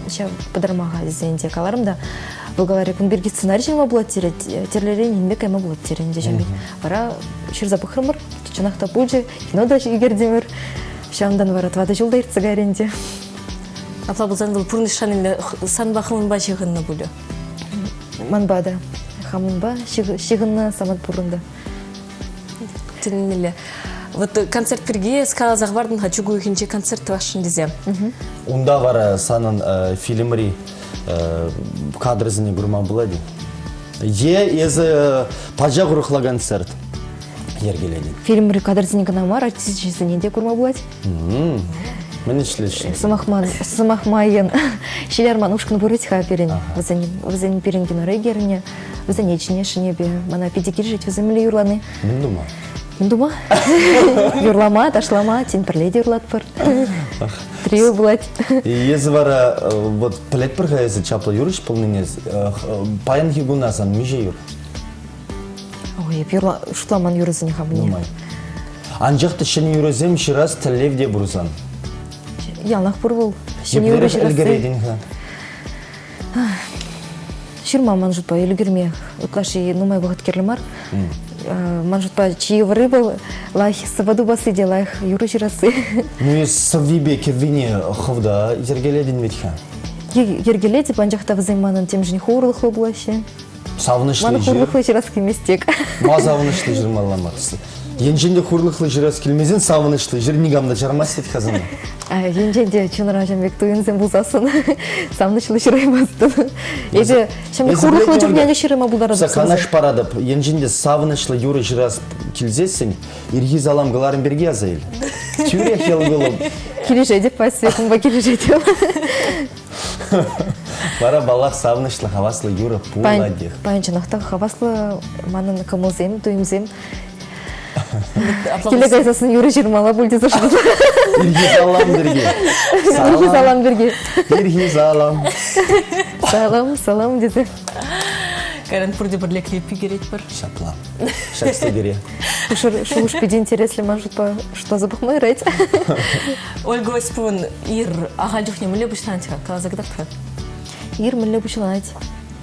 ҫав пӑтӑрмаха тесе ӗнтӗ каларӑм та. Вӑл каларӗ, кун пирки сценари ҫырма пулать терӗ, тӗрлӗрен инме кайма пулать терӗ ӗнтӗ ҫын пек. Вара ҫырса пӑхрӑмӑр, чӑнах та пулчӗ, кино та ӳкертӗмӗр. Ҫавӑнтан вара тӑватӑ ҫул та иртсе кайрӗ ӗнтӗ. Апла пулсан вӑл пурнӑҫран илнӗ санпа хӑвӑнпа ҫыхӑннӑ пулӗ? Манпа та. Хамӑнпа ҫыхӑннӑ самант пур унта. Тӗлӗнмелле. Вот концерт пирки эс каласа хӑвартӑн-ха чӳк уйӑхӗнче концерт тӑвасшӑн тесе. Унта вара санӑн фильмри кадрсене курма пулать-и? Е эсӗ пачах урӑхла концерт йӗркелетӗн? Фильмри кадрсене кӑна мар, артисчӗсене те курма пулать. Мӗн ӗҫлеҫҫӗ? Сӑмах майӑн Ҫил арман ушкӑн пур вӗт-ха пирӗн. Вӗсен, вӗсен пирӗн кинора ӳкернӗ. Вӗсене чӗнесшӗн эпӗ. Мана питӗ килӗшет вӗсем мӗнле юрлани. Мӗн тума? Мӗн тума? Юрлама, ташлама, тен, пӗрле те юрлатпӑр. Трио пулать. Эсӗ вара вот пӗлетпӗр-ха эсӗ чаплӑ юрӑҫ пулнине. Паянхи куна сан миҫе юр? Ой, эп юрла, шутламан юрӑсене хамне. Нумай. Анчах та ҫӗнӗ юрӑсем ҫырас тӗллев те пур сан. Яланах пур вӑл. Ҫӗнӗ юрӑ ҫырасси. ӗлкӗретӗн-ха? Ҫырма ман шутпа ӗлкӗрме ытлашши нумай вӑхӑт кирлӗ мар. Ман шутпа чи йывӑрри вӑл лайӑх сӑвӑ тупасси те лайӑх юрӑ ҫырасси. Ну эс сӑввипе кӗввине хӑв та йӗркелетӗн вӗт-ха. Йӗркелетӗп, анчах та вӗсем манӑн темшӗн хурлӑхлӑ пулаҫҫӗ. Савӑнӑҫлӑ Ман хурлӑхлӑ ҫырас килмест тек. Ма савӑнӑҫлӑ ҫырмалла мар? Енчен те хурлӑхлӑ ҫырас килмесен савӑнӑҫлӑ ҫыр никам та чармасть вӗт-ха сана. Енчен те чунра ҫын пек туйӑмсем пулсассӑн савӑнӑҫлӑ ҫыраймастӑн. Эпӗ ҫын пек хурлӑхлӑ чухне те ҫырма пултаратӑп. Канаш паратӑп. Енчен те савӑнӑҫлӑ юрӑ ҫырас килсессӗн ирхи салам кӑларӑм пирки аса ил. Тӳрех йӑл кулӑп. Килӗшетӗп, Вася, кунпа килӗшетӗп. Вара паллах савӑнӑҫлӑ, хаваслӑ юрӑ пулатех. Паян чӑнах та хаваслӑ манӑн кӑмӑлсем, туйӑмсем. Киле кайсассӑн юрӑ ҫырмалла пуль тесе шутласа. Ирхи салам пирки. Ирхи салам пирки. Ирхи салам. Салам, салам тесе. Кайран пурте пӗрле клип ӳкеретпӗр. Ҫапла. Ҫак студире. Шухӑш питӗ интереслӗ ман шутпа шутласа пӑхма юрать. Ольга Осиповӑн ир ахаль чухне мӗнле пуҫланать-ха? Каласа кӑтарт-ха. Ир мӗнле пуҫланать?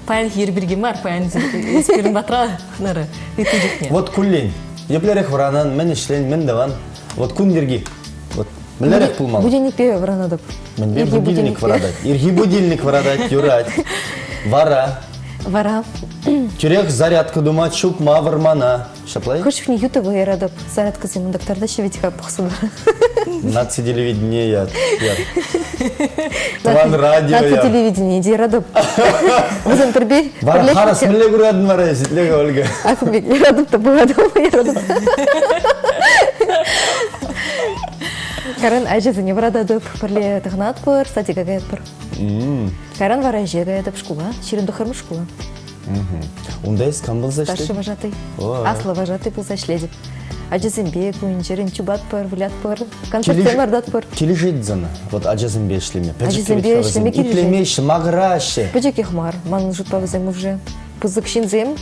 Паянхи ир пирки мар, паян эс пирӗн патра хӑнара ытти чухне. Вот куллен. Еплерех вӑранан, мӗн ӗҫлен, мӗн тӑван? Вот кун йӗрки. Вот мӗнлерех пулмалла? Будильникпе вӑранатӑп. Мӗнпе будильник вӑратать? Ирхи будильник вӑратать, юрать. Вара. Вара. Тӳрех зарядка тума чупма вӑрмана. Ҫапла-и? Хӑш чухне ютуб яратӑп. Зарядкӑсем унтактарта ҫӗвет-ха пӑхса. Наци телевидение ят. Тӑван радио Наци телевидение те яратӑп. Вӗсем пӗрпе Вара харас мӗнле куратӑн вара эс, итле-ха, Ольга. Ахмек, яратӑп та пӑхатӑп, яратӑп. Каран ачасене вӑрататӑп, пӗрле тӑхӑнатпӑр, садика каятпӑр. Кайран вара ӗҫе каятӑп шкула, 29-мӗш шкула. Унта эс кам пулса ӗҫлетӗн? Старший вожатый. Аслӑ вожатый пулса ӗҫлетӗп. Ачасемпе кунӗнчерен чупатпӑр, вылятпӑр, концертсем лартатпӑр. Килӗшет сана вот ачасемпе ӗҫлеме? Ачасемпе ӗҫлеме килӗшет. Итлемеҫҫӗ, макӑраҫҫӗ. Пӗчӗкех мар. Манӑн шутпа вӗсем уже пысӑк ҫынсем.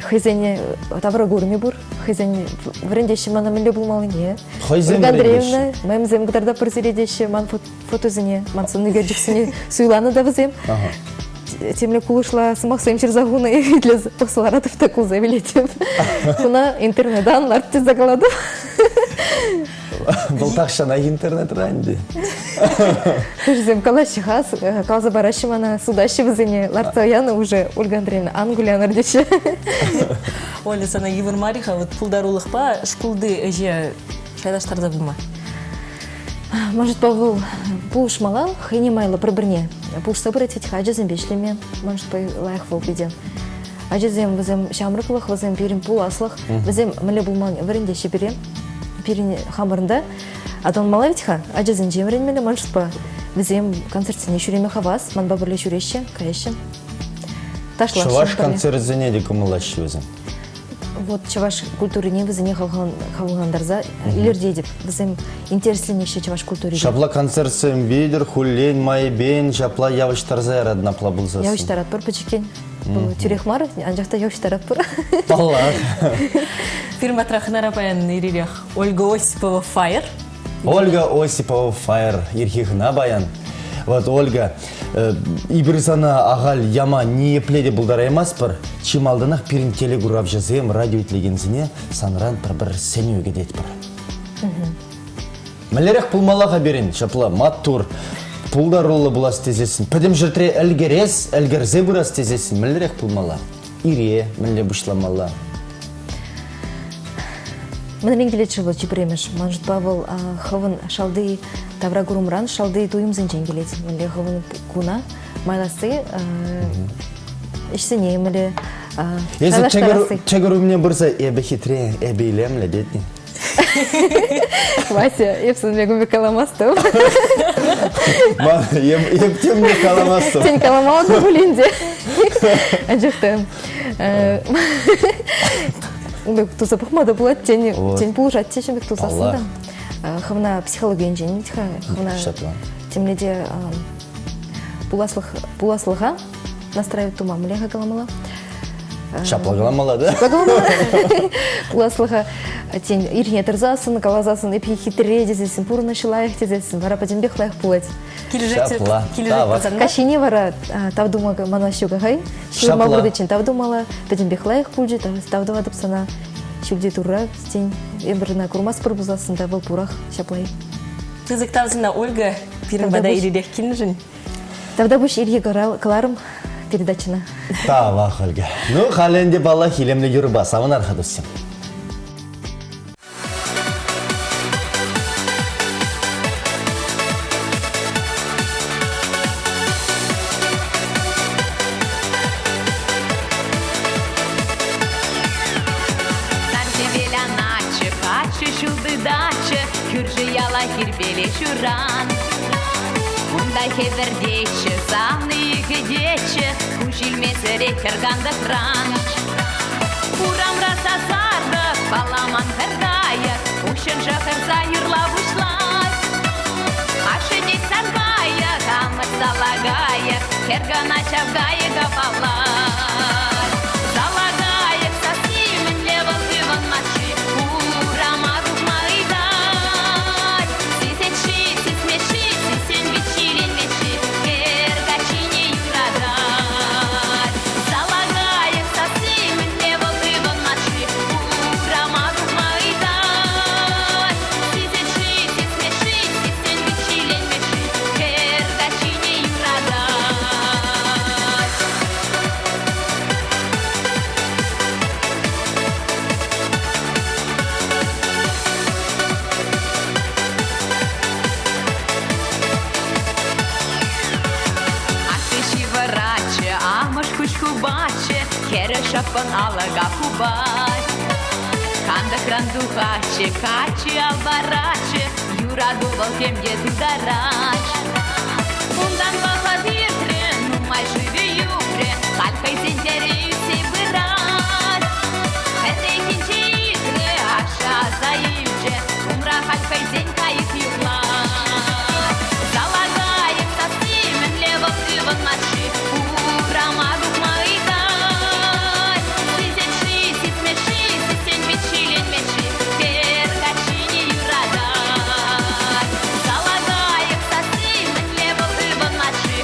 Хӑйсене тавра курӑмӗ пур. Хӑйсен вӗрентеҫҫӗ мана мӗнле пулмаллине. Хӑйсем Ольга Андреевна, мемсем кӑтартатпӑр сире теҫҫӗ ман фотосене, ман сӑн ӳкерчӗксене суйланӑ та вӗсем. Темле кулӑшла сӑмахсем ҫырса хунӑ итлесе пӑхса ларатӑп та кулса вилетӗп. Куна интернета ларт тесе калатӑп. Вӑл тахҫанах интернетра ӗнтӗ. Хӑшӗсем калаҫҫӗ-ха, каласа параҫҫӗ мана, сутаҫҫӗ вӗсене. Лартса янӑ уже Ольга Андреевна, ан кулянӑр теҫҫӗ. Оля, сана йывӑр мар-и-ха вот пултарулӑхпа шкулти ӗҫе шайлаштарса пыма? Может, вӑл пулӑшмалла, хӑйне майлӑ пӗр-пӗрне пулӑшса пырать вӗт-ха ачасемпе ӗҫлеме. Может, лайӑх вӑл питӗ. Ачасем вӗсем ҫамрӑклӑх, вӗсем пирӗн пуласлӑх, вӗсем мӗнле пулман вӗрентеҫҫӗ пире. Пирӗн хамӑрӑн та аталанмалла вӗт-ха. Ачасенчен вӗренмелле ман шутпа. Вӗсем концертсене ҫӳреме хавас, манпа пӗрле ҫӳреҫҫӗ, каяҫҫӗ. Ташлаҫҫӗ. Чӑваш концерчӗсене те кӑмӑллаҫҫӗ вӗсем. Вот чӑваш культурине вӗсене хавхалантарса илӗртетӗп. Вӗсем интересленеҫҫӗ чӑваш культурипе. Ҫапла концертсем витӗр хуллен майӗпен ҫапла явӑҫтарса яратӑн апла пулсассӑн. Явӑҫтаратпӑр пӗчӗккен. Тӳрех мар, анчах та явӑҫтаратпӑр. Паллах. Пирӗн патра хӑнара паян ирех Ольга Осипова Фаер. Ольга Осипова Фаер ирхи хӑна паян. Вот, Ольга, эпир сана ахаль яма ниепле те пултараймастпӑр. Чи малтанах пирӗн телекуравҫӑсем, радио итлекенсене санран пӗр-пӗр сӗнӳ кӗтетпӗр. Мӗнлерех пулмалла-ха пирӗн ҫапла маттур, пултаруллӑ пулас тесессӗн, пӗтӗм ҫӗртре ӗлкӗрес, ӗлкӗрсе пырас тесессӗн мӗнлерех пулмалла? Ире мӗнле пуҫламалла? Мӗнрен килет-ши вӑл чи пӗрремӗш? Ман шутпа вӑл хӑвӑн шалти тавракурӑмран, шалти туйӑмсенчен килет. Мӗнле хӑвӑн куна майласси, ӗҫсене мӗнле Эсӗ тӗкӗр умне пырса эпӗ хитре, эпӗ илемлӗ тетни. Вася, эп сан пек каламастӑп. Ман эп темне каламастӑп. Тен каламалла та пулин те. Анчах та ун пек туса пӑхма та пулать, тен, тен пулӑшать те ҫын пек тусассӑн та. Хӑвна психологи енчен хӑвна темле те пуласлӑх пуласлӑха настраивать тума мӗнле каламалла? Ҫапла каламалла, да? Ҫапла каламалла. Пуласлӑха тен ирхине тӑрсассӑн, каласассӑн, эп хитре тесессӗн, пурнӑҫ лайӑх тесессӗн, вара пӗтӗмпех лайӑх пулать. Ҫапла. Каҫхине вара тав тума мана ҫук хай. Ҫурма выртиччен тав тумалла, пӗтӗмпех лайӑх пулчӗ, тав тӑватӑп сана. Ҫӳлти Турра, тен, эпир ӑна курмастпӑр пулсассӑн та вӑл пурах ҫапла. Пысӑк тав сана, Ольга, пирӗн пата иререх килнӗшӗн. Тавтапуҫ ирхи кӑларӑм передачӑна. Тавах, Ольга. Ну, халӗ ӗнтӗ паллах илемлӗ юрӑпа савӑнар-ха, туссем. Сар хӗвел аначчӗ, каччӑ ҫул тытатчӗ, кӳршӗ яла хирпеле ҫуран. Унта хӗпӗртетчӗ, савни кӗтетчӗ, куҫ илмесӗрех хӗр кантӑкран. Урамра сасартӑк палламан хӗр кайӑк уҫҫӑн шӑхӑрса юрла пуҫлать. Ашшӗ тет саркайӑк, амӑш салакайӑк, хӗр кӑна ҫав кайӑка паллать. Салакайӑк сасси мӗнле вӑл ывӑнмасть-ши, урама тухма ыйтать. Сисет-ши, сисмест-ши, сиссен вӗт ҫиленмест-ши, хӗр каччине юратать. Салакайӑк сасси мӗнле вӑл ывӑнмасть-ши, урама тухма ыйтать. Сисет-ши, сисмест-ши, сиссен вӗт ҫиленмест-ши, хӗр каччине юратать. Ашшӗ ҫывӑратчӗ, амӑш куҫ хупатчӗ, хӗрӗ шӑппӑн алӑка хупать. Кантӑкран тухатчӗ, каччи ал паратчӗ, юрату вӑл тем те тутарать. Унтан вӑхӑт иртрӗ, нумай шывӗ юхрӗ, халь хӑйсен хӗрӗ ӳссе пырать. Пӗррехинче илтрӗ, ашшӗ аса илчӗ, умра халь хӑйсен кайӑк юрлать. Салакайӑк сасси мӗнле вӑл ывӑнмасть-ши, урама тухма ыйтать. Сисет-ши, сисмест-ши, сиссен вӗт ҫиленмест-ши, хӗр каччине юратать. Салакайӑк сасси мӗнле вӑл ывӑнмасть-ши,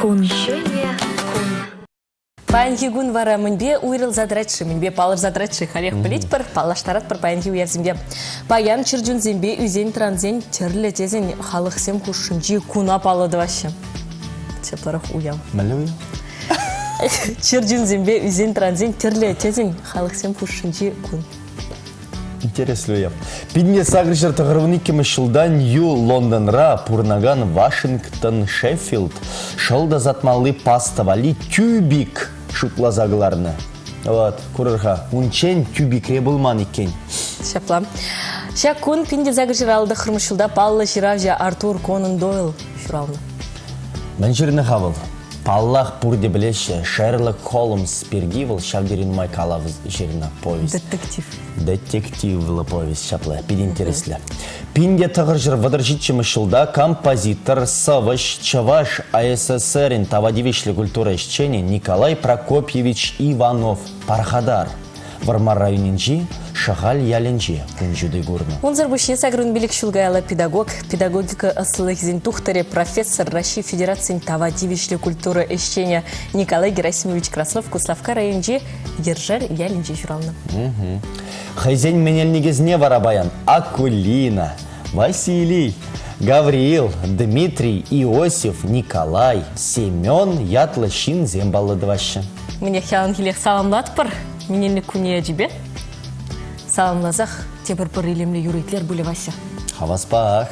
кун. Паянхи кун вара мӗнпе уйрӑлса тӑрать-ши, мӗнпе палӑрса тӑрать-ши, халех пӗлетпӗр, паллаштаратпӑр паянхи уявсемпе. Паян чӗрчунсемпе ӳсен-тӑрансен тӗрлӗ тесен халӑхсем хушшинчи куна паллӑ тӑваҫҫӗ. Ҫапларах уяв. Мӗнле уяв? Чӗрчунсемпе ӳсен-тӑрансен тӗрлӗ тесен халӑхсем хушшинчи кун. Интереслӗ уяв. Пинне сакӑрҫӗр тӑхӑрвун иккӗмӗш ҫулта Нью-Лондонра пурӑнакан Вашингтон Шеффилд шӑл тасатмалли паста валли тюбик шутласа кӑларнӑ. Вот, курӑр-ха, унччен тюбикре пулман иккен. Ҫапла. Ҫак кун 1869 ҫулта паллӑ ҫыравҫӑ Артур Конан Дойл ҫуралнӑ. Мӗн ҫырнӑ-ха вӑл? Паллах, пурте пӗлеҫҫӗ, Шерлок Холмс пирки вӑл ҫав тери нумай калав ҫырнӑ повесть. Детектив. Детективлӑ повесть ҫапла, питӗ интереслӗ. 1937 ҫулта композитор, сӑвӑҫ, Чӑваш АССРӗн тава тивӗҫлӗ культура ӗҫченӗ Николай Прокопьевич Иванов пархатар Вӑрмар районӗнчи Шӑхаль ялӗнче кун ҫути курнӑ. Унсӑр пуҫне 85 ҫул каялла педагог, педагогика ӑслӑлӑхӗсен тухтӑрӗ, профессор, Раҫҫей Федерацийӗн тава тивӗҫлӗ культура ӗҫченӗ Николай Герасимович Краснов Куславкка районӗнчи Йӗршер ялӗнче ҫуралнӑ. Хӑйсен менелникӗсене вара паян Акулина, Василий, Гавриил, Дмитрий, Иосиф, Николай, Семен ятлӑ ҫынсем паллӑ тӑваҫҫӗ. Мӗнех яланхилех саламлатпӑр менелник кунӗ ячӗпе. Саламласах тепӗр пӗр илемлӗ юрӑ итлер пулӗ Вася. Хаваспах.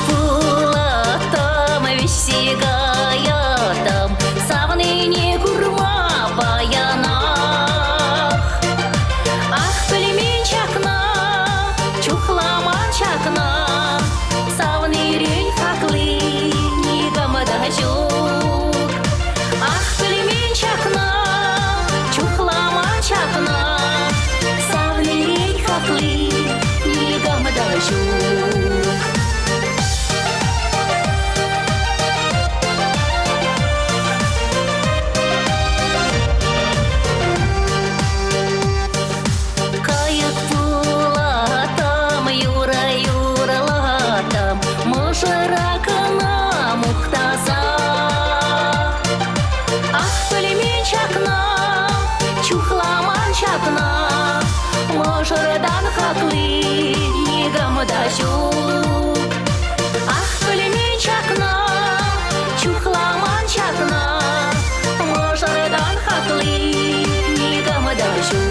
Пулаттӑм, вӗҫсе каяттӑм, савнине курма паянах. Ах, пӗлмен ҫакна, чухламан ҫакна, савнирен хакли никам та ҫук. Ах, пӗлмен ҫакна, чухламан ҫакна, савнирен хакли никам та ҫук. Кайӑк пулаттӑм, юрӑ юрлаттӑм, мӑшӑра кӑна мухтаса. Ах, пӗлмен ҫакна, чухламан ҫакна, мӑшӑртан хакли никам та ҫук. Ах, пӗлмен ҫакна, чухламан ҫакна, мӑшӑртан хакли никам та ҫук.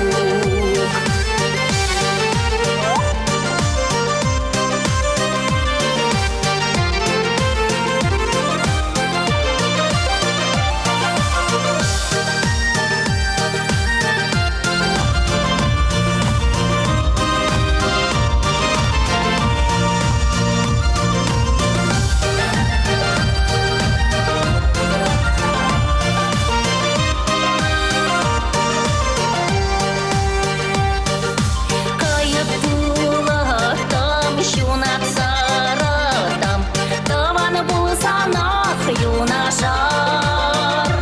Кайӑк пулаттӑм, ҫунат сараттӑм, тӑван пулсанах юнашар.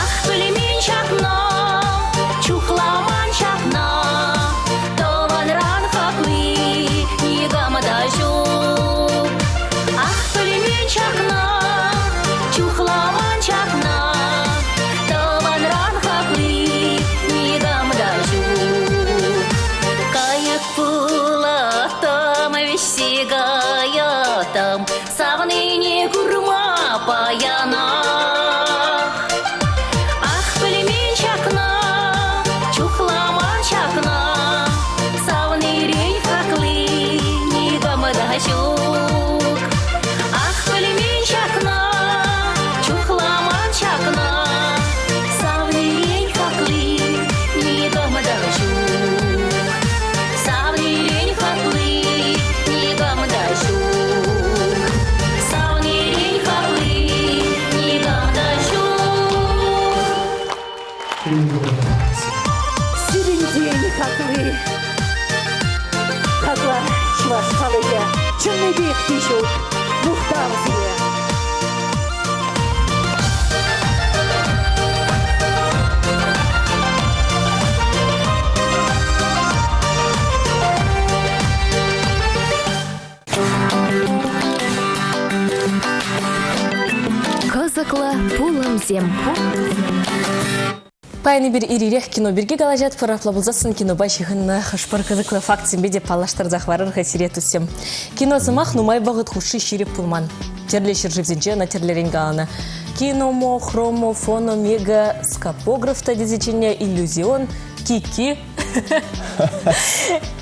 Ах, пӗлмен ҫакна, чухламан ҫакна, тӑванран хакли никам та ҫук. Ах, пӗлмен ҫакна, чухламан ҫакна, тӑванран хакли никам та ҫук. Кайӑк пулаттӑм, вӗҫсе каяттӑм, савнине курма паянах. Ах, пӗлмен ҫакна, чухламан ҫакна, савнирен хакли никам та ҫук. Ах, пӗлмен ҫакна, чухламан ҫакна, савнирен хакли никам та ҫук. Савнирен хакли никам та ҫук. Савнирен хакли никам та ҫук. Сирӗнтен хакли. Хакла чӑваш халӑхӗ чӑннипех те ҫук. Мухтав сире! пулӑмсем. Паян эпир ир-ирех кино пирки калаҫатпӑр. Апла пулсассӑн кинопа ҫыхӑннӑ хӑш-пӗр кӑсӑклӑ фактсемпе те паллаштарса хӑварӑр-ха сире, туссем. Кино сӑмах нумай вӑхӑт хушши ҫирӗп пулман. Тӗрлӗ ҫӗршывсенче ӑна тӗрлӗрен каланӑ. Киномо, хромо, фоно, мега, скопограф та тесе чӗннӗ, иллюзион, кики,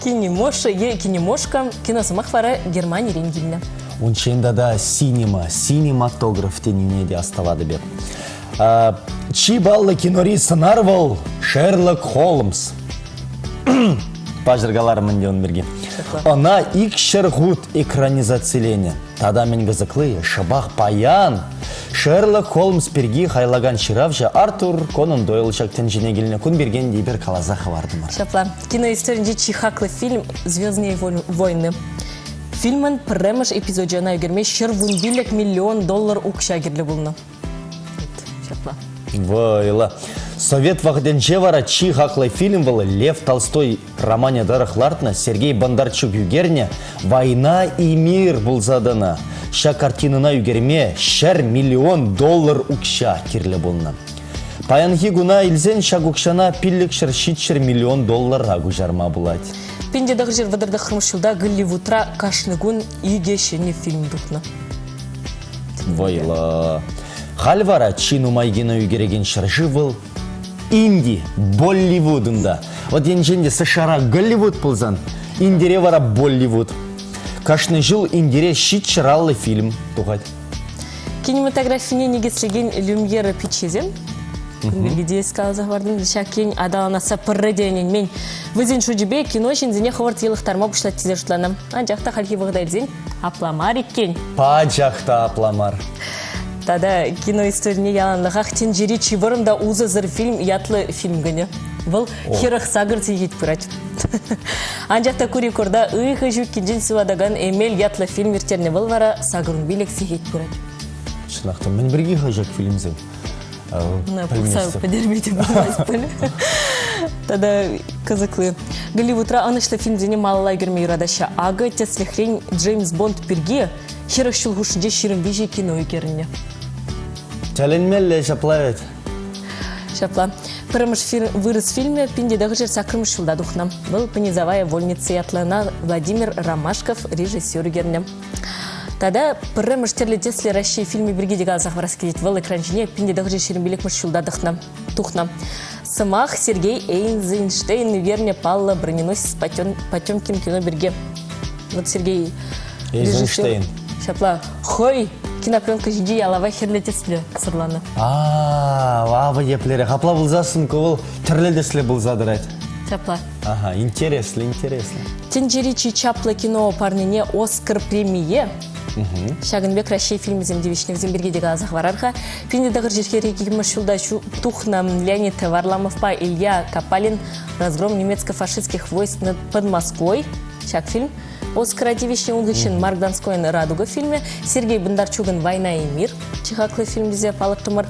кинемоша е кинемошка. Кино сӑмах вара Германирен килнӗ. Унччен тата синема, синематограф тенине те астӑватӑп эп. Чи паллӑ кинори сӑнар вӑл Шерлок Холмс. Паҫӑр каларӑм ӗнтӗ ун пирки. Ӑна икҫӗр хут экранизациленӗ. Тата мӗн кӑсӑкли, шӑпах паян Шерлок Холмс пирки хайлакан ҫыравҫӑ Артур Конан Дойл ҫак тӗнчене килнӗ кун пирки ӗнтӗ эпир каласа хӑвартӑмӑр. Ҫапла. Киноисторинчи чи хаклӑ фильм «Звездные войны». Фильмӑн пӗрремӗш эпизочӗ ӑна ӳкерме 115 миллион доллар укҫа кирлӗ пулнӑ. Ҫапла. Вӑйлӑ. Совет вӑхӑтӗнче вара чи хаклӑ фильм вӑл Лев Толстой романӗ тӑрӑх лартнӑ Сергей Бондарчук ӳкернӗ «Война и мир» пулса тӑнӑ. Ҫак картинӑна ӳкерме 100 миллион доллар укҫа кирлӗ пулнӑ. Паянхи куна илсен ҫак укҫана 500-700 миллион доллара куҫарма пулать. 1939 ҫулта Голливудра кашни кун икӗ ҫӗнӗ фильм тухнӑ. Вӑйлӑ. Халь вара чи нумай кино ӳкерекен ҫӗршыв вӑл Инди, Болливуд унта. Вот енчен те США-ра Голливуд пулсан, Индире вара Болливуд. Кашни ҫул Индире ҫичҫӗраллӑ фильм тухать. Кинематографине никӗслекен Люмьера пиччесем Пирки каласа хӑвартӑм. Ҫак ен аталанасса пӗрре те ӗненмен. Вӗсен шучӗпе кино ҫынсене хӑвӑрт йӑлӑхтарма пуҫлать тесе шутланӑ. Анчах та хальхи вӑхӑта илсен апла мар иккен. Пачах та апла мар. Тата кино историне яланлӑхах тӗнчери чи вӑрӑм та усӑсӑр фильм ятлӑ фильм кӗнӗ. Вӑл 48 сехет пырать. Анчах та ку рекорда ыйхӑ ҫуккинчен сыватакан Эмел ятлӑ фильм ирттернӗ. Вӑл вара 85 сехет пырать. Чӑнах та, мӗн пирки-ха ҫак фильмсем? Ӑна пӑхса пӗтерме те пулмасть пуль. Тата кӑсӑкли. Голливудра ӑнӑҫлӑ фильмсене малалла ӳкерме юратаҫҫӗ. Акӑ, тӗслӗхрен, Джеймс Бонд пирки 40 ҫул хушшинче 23 кино ӳкерӗннӗ. Тӗлӗнмелле ҫапла вӗт. Ҫапла. Пӗрремӗш вырӑс фильмӗ 1908 ҫулта тухнӑ. Вӑл «Понизовая вольница» ятлӑ ӑна Владимир Ромашков режиссер ӳкернӗ. Тата пӗрремӗш тӗрлӗ тӗслӗ Раҫҫей фильмӗ пирки те каласа хӑварас килет. Вӑл экран ҫине 1925 ҫулта тухнӑ. Сӑмах Сергей Эйзенштейн ӳкернӗ паллӑ броненосец Потемкин кино пирки. Вот Сергей Эйзенштейн. Ҫапла хӑй кинопленка ҫинче ялава хӗрлӗ тӗслӗ сӑрланӑ. А, авӑ еплерех. Апла пулсассӑн ку вӑл тӗрлӗ тӗслӗ пулса тӑрать. Ҫапла. Ага, интереслӗ, интереслӗ. Тӗнчери чи чаплӑ кино парнине Оскар премие Ҫакӑн пек Раҫҫей фильмӗсем тивӗҫнӗ. Вӗсем пирки те каласа хӑварар-ха. 1942 ҫулта тухнӑ Леонид Варламовпа Илья Копалин «Разгром немецко-фашистских войск под Москвой» ҫак фильм Оскара тивӗҫнӗ. Ун хыҫҫӑн Марк Донскойӑн «Радуга» фильмӗ, Сергей Бондарчукӑн «Война и мир» чи хаклӑ фильм тесе палӑртрӑмӑр.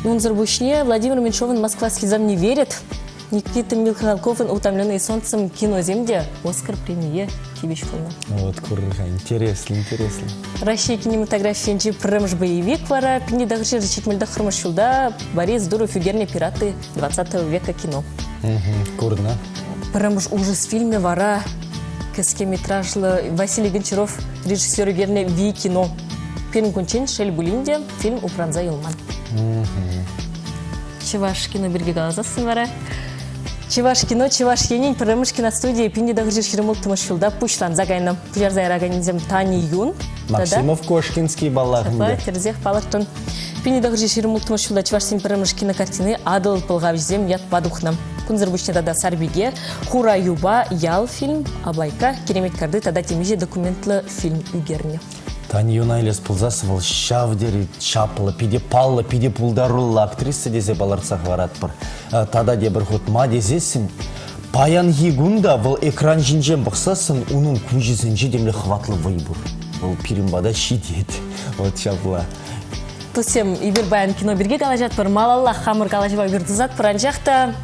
Унсӑр пуҫне Владимир Меньшовӑн «Москва слезам не верит» Никита Михалковӑн «Утомленные солнцем» киносем те Оскар премие тивӗҫ пулнӑ. Вот курнӑ-ха, интереслӗ, интереслӗ. Раҫҫей кинематографийӗнчи пӗрремӗш боевик вара 1979 ҫулта Борис Дуров ӳкернӗ «Пираты 20 века» кино. Курнӑ. Пӗрремӗш ужас фильмӗ вара кӗске метражлӑ Василий Гончаров режиссер ӳкернӗ «Ви» кино. Пирӗн кунччен, шел пулин те, фильм упранса юлман. Чӑваш кино пирки каласассӑн вара Чӑваш кино Чӑваш Енӗн пӗрремӗш киностудийӗ 1926 ҫулта пуҫланса кайнӑ. Пуҫарса яраканӗсем Тани Юн Максимов Кошкинский паллах Ҫапла ӗнтӗ. тӗрӗсех палӑртрӑн. 1926 ҫулта чӑвашсен пӗрремӗш кинокартини «Атӑл пӑлхавҫисем» ятпа тухнӑ. Кунсӑр пуҫне тата «Сарпике», «Хура юпа», «Ял» фильм, «Аблайка», «Киремет карти» тата темиҫе документлӑ фильм ӳкернӗ. Таня Юна илес пулсассӑн вӑл ҫав тери чаплӑ, питӗ паллӑ, питӗ пултаруллӑ актриса тесе палӑртса хӑваратпӑр. Тата тепӗр хут ма тесессӗн, паянхи кун та вӑл экран ҫинчен пӑхсассӑн унӑн куҫӗсенче темле хӑватлӑ вӑй пур. Вӑл пирӗн пата ҫитет. Вот ҫапла. Туссем, эпир паян кино пирки калаҫатпӑр. Малалла хамӑр калаҫӑва пир тӑсатпӑр, анчах та.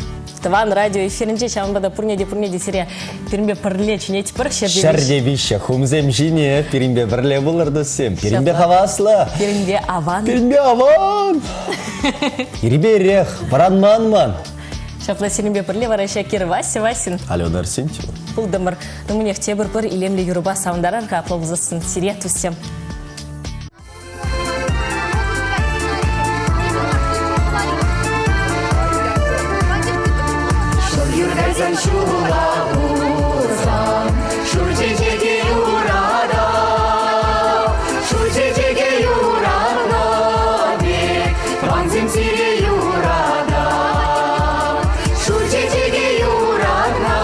Тӑван радио эфирӗнче ҫавӑнпа та пурне те пурне те сире пирӗнпе пӗрле чӗнетпӗр. Ҫӗрте виҫҫӗ хумсем ҫине пирӗнпе пӗрле пулӑр туссем. Пирӗнпе хаваслӑ. Пирӗнпе аван. Пирӗнпе аван. Ирпе ирех, вӑранман ман. Ҫапла сирӗнпе пӗрле вара Шакир Вася Васин. Алена Арсентьева. Пултӑмӑр. Нумунех тепӗр пӗр илемлӗ юрӑпа савӑнтарар-ха апла пулсассӑн сире, туссем. Юргайсан ҫула пулсан, шур чечеке юратап, шур чечеке юратнӑ пек, тӑвансем сире юратап. Шур чечеке юратнӑ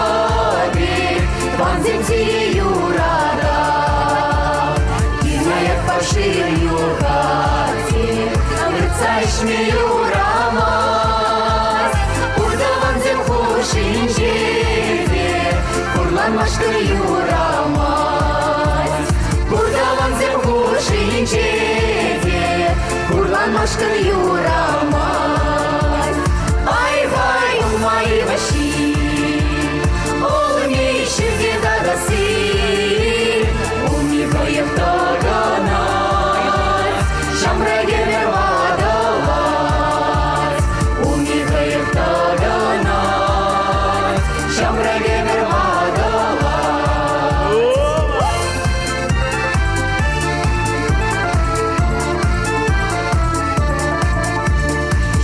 пек, тӑвансем сире юратап. Динаяк шыв юхать, выртса ӗҫме юрамасть. Пур тӑвансем хушшинче те хурланмашкӑн юрамасть. Пур тӑвансем хушшинче те хурланмашкӑн юрамасть. Ай-хай, улма йывӑҫҫи, улми ҫӳлте татасси, улми хӑех тӑкӑнать, ҫамрӑк ӗмӗр ватӑлать. Улми хӑех тӑкӑнать, ҫамрӑк ӗмӗр ватӑлать.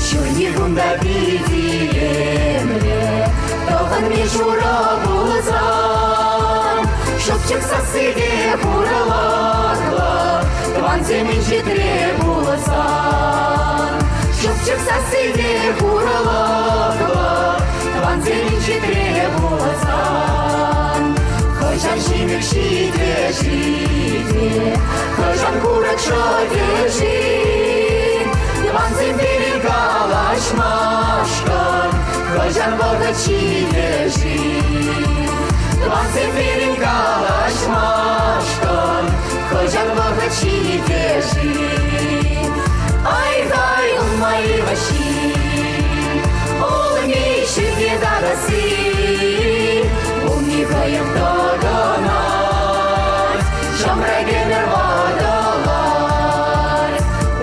Ҫурхи кунта пит илемлӗ, тӑхӑнми шурӑ пулсан, шӑпчӑк сасси те хурлӑхлӑ, тӑвансем инҫетре пулсан. Шӑпчӑк сасси те хурлӑхлӑ, тӑвансем инҫетре пулсан. Хӑҫан ҫимӗк ҫитӗ-ши те, хӑҫан курӑк шӑтӗ-ши? Тӑвансем пирӗн калаҫмашкӑн хӑҫан вӑхӑт ҫитӗ-ши? Тӑвансем пирӗн калаҫмашкӑн хӑҫан вӑхӑт ҫитӗ-ши? Ай-хай, улма йывӑҫҫи, улми ҫӳлте татасси, улми хӑех тӑкӑнать, ҫамрӑк ӗмӗр ватӑлать.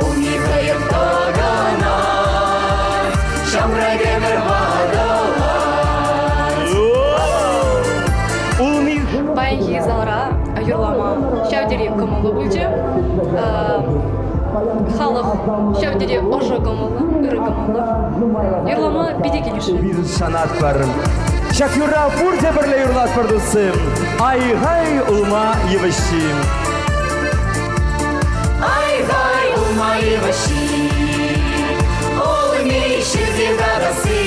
Улми хӑех тӑкӑнать, ҫамрӑк ӗмӗр ватӑлать. Паянхи залра юрлама ҫав тери кӑмӑллӑ пулчӗ. Халӑх ҫав тери ӑшӑ кӑмӑллӑ, ырӑ кӑмӑллӑ. Юрлама питӗ килӗшрӗ. Шанатпӑр. Ҫак юрра пурте пӗрле юрлатпӑр, туссем. Ай-хай, улма йывӑҫҫи. Ай-хай, улма йывӑҫҫи, улми ҫӳлте татасси,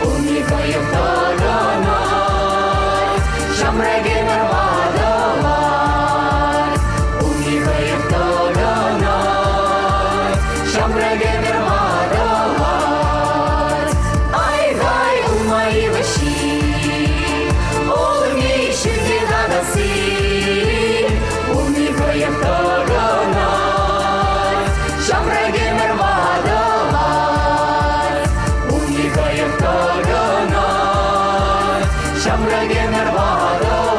улми хӑех тӑкӑнать, ҫамрӑк ӗмӗр ватӑлать. Улми хӑех тӑкӑнать, ҫамрӑк ӗмӗр ватӑлать. Ай-хай, улма йывӑҫҫи, улми ҫӳлте татасси, улми хӑех тӑкӑнать, ҫамрӑк ӗмӗр ватӑлать. Улми хӑех тӑкӑнать, ҫамрӑк ӗмӗр ватӑлать.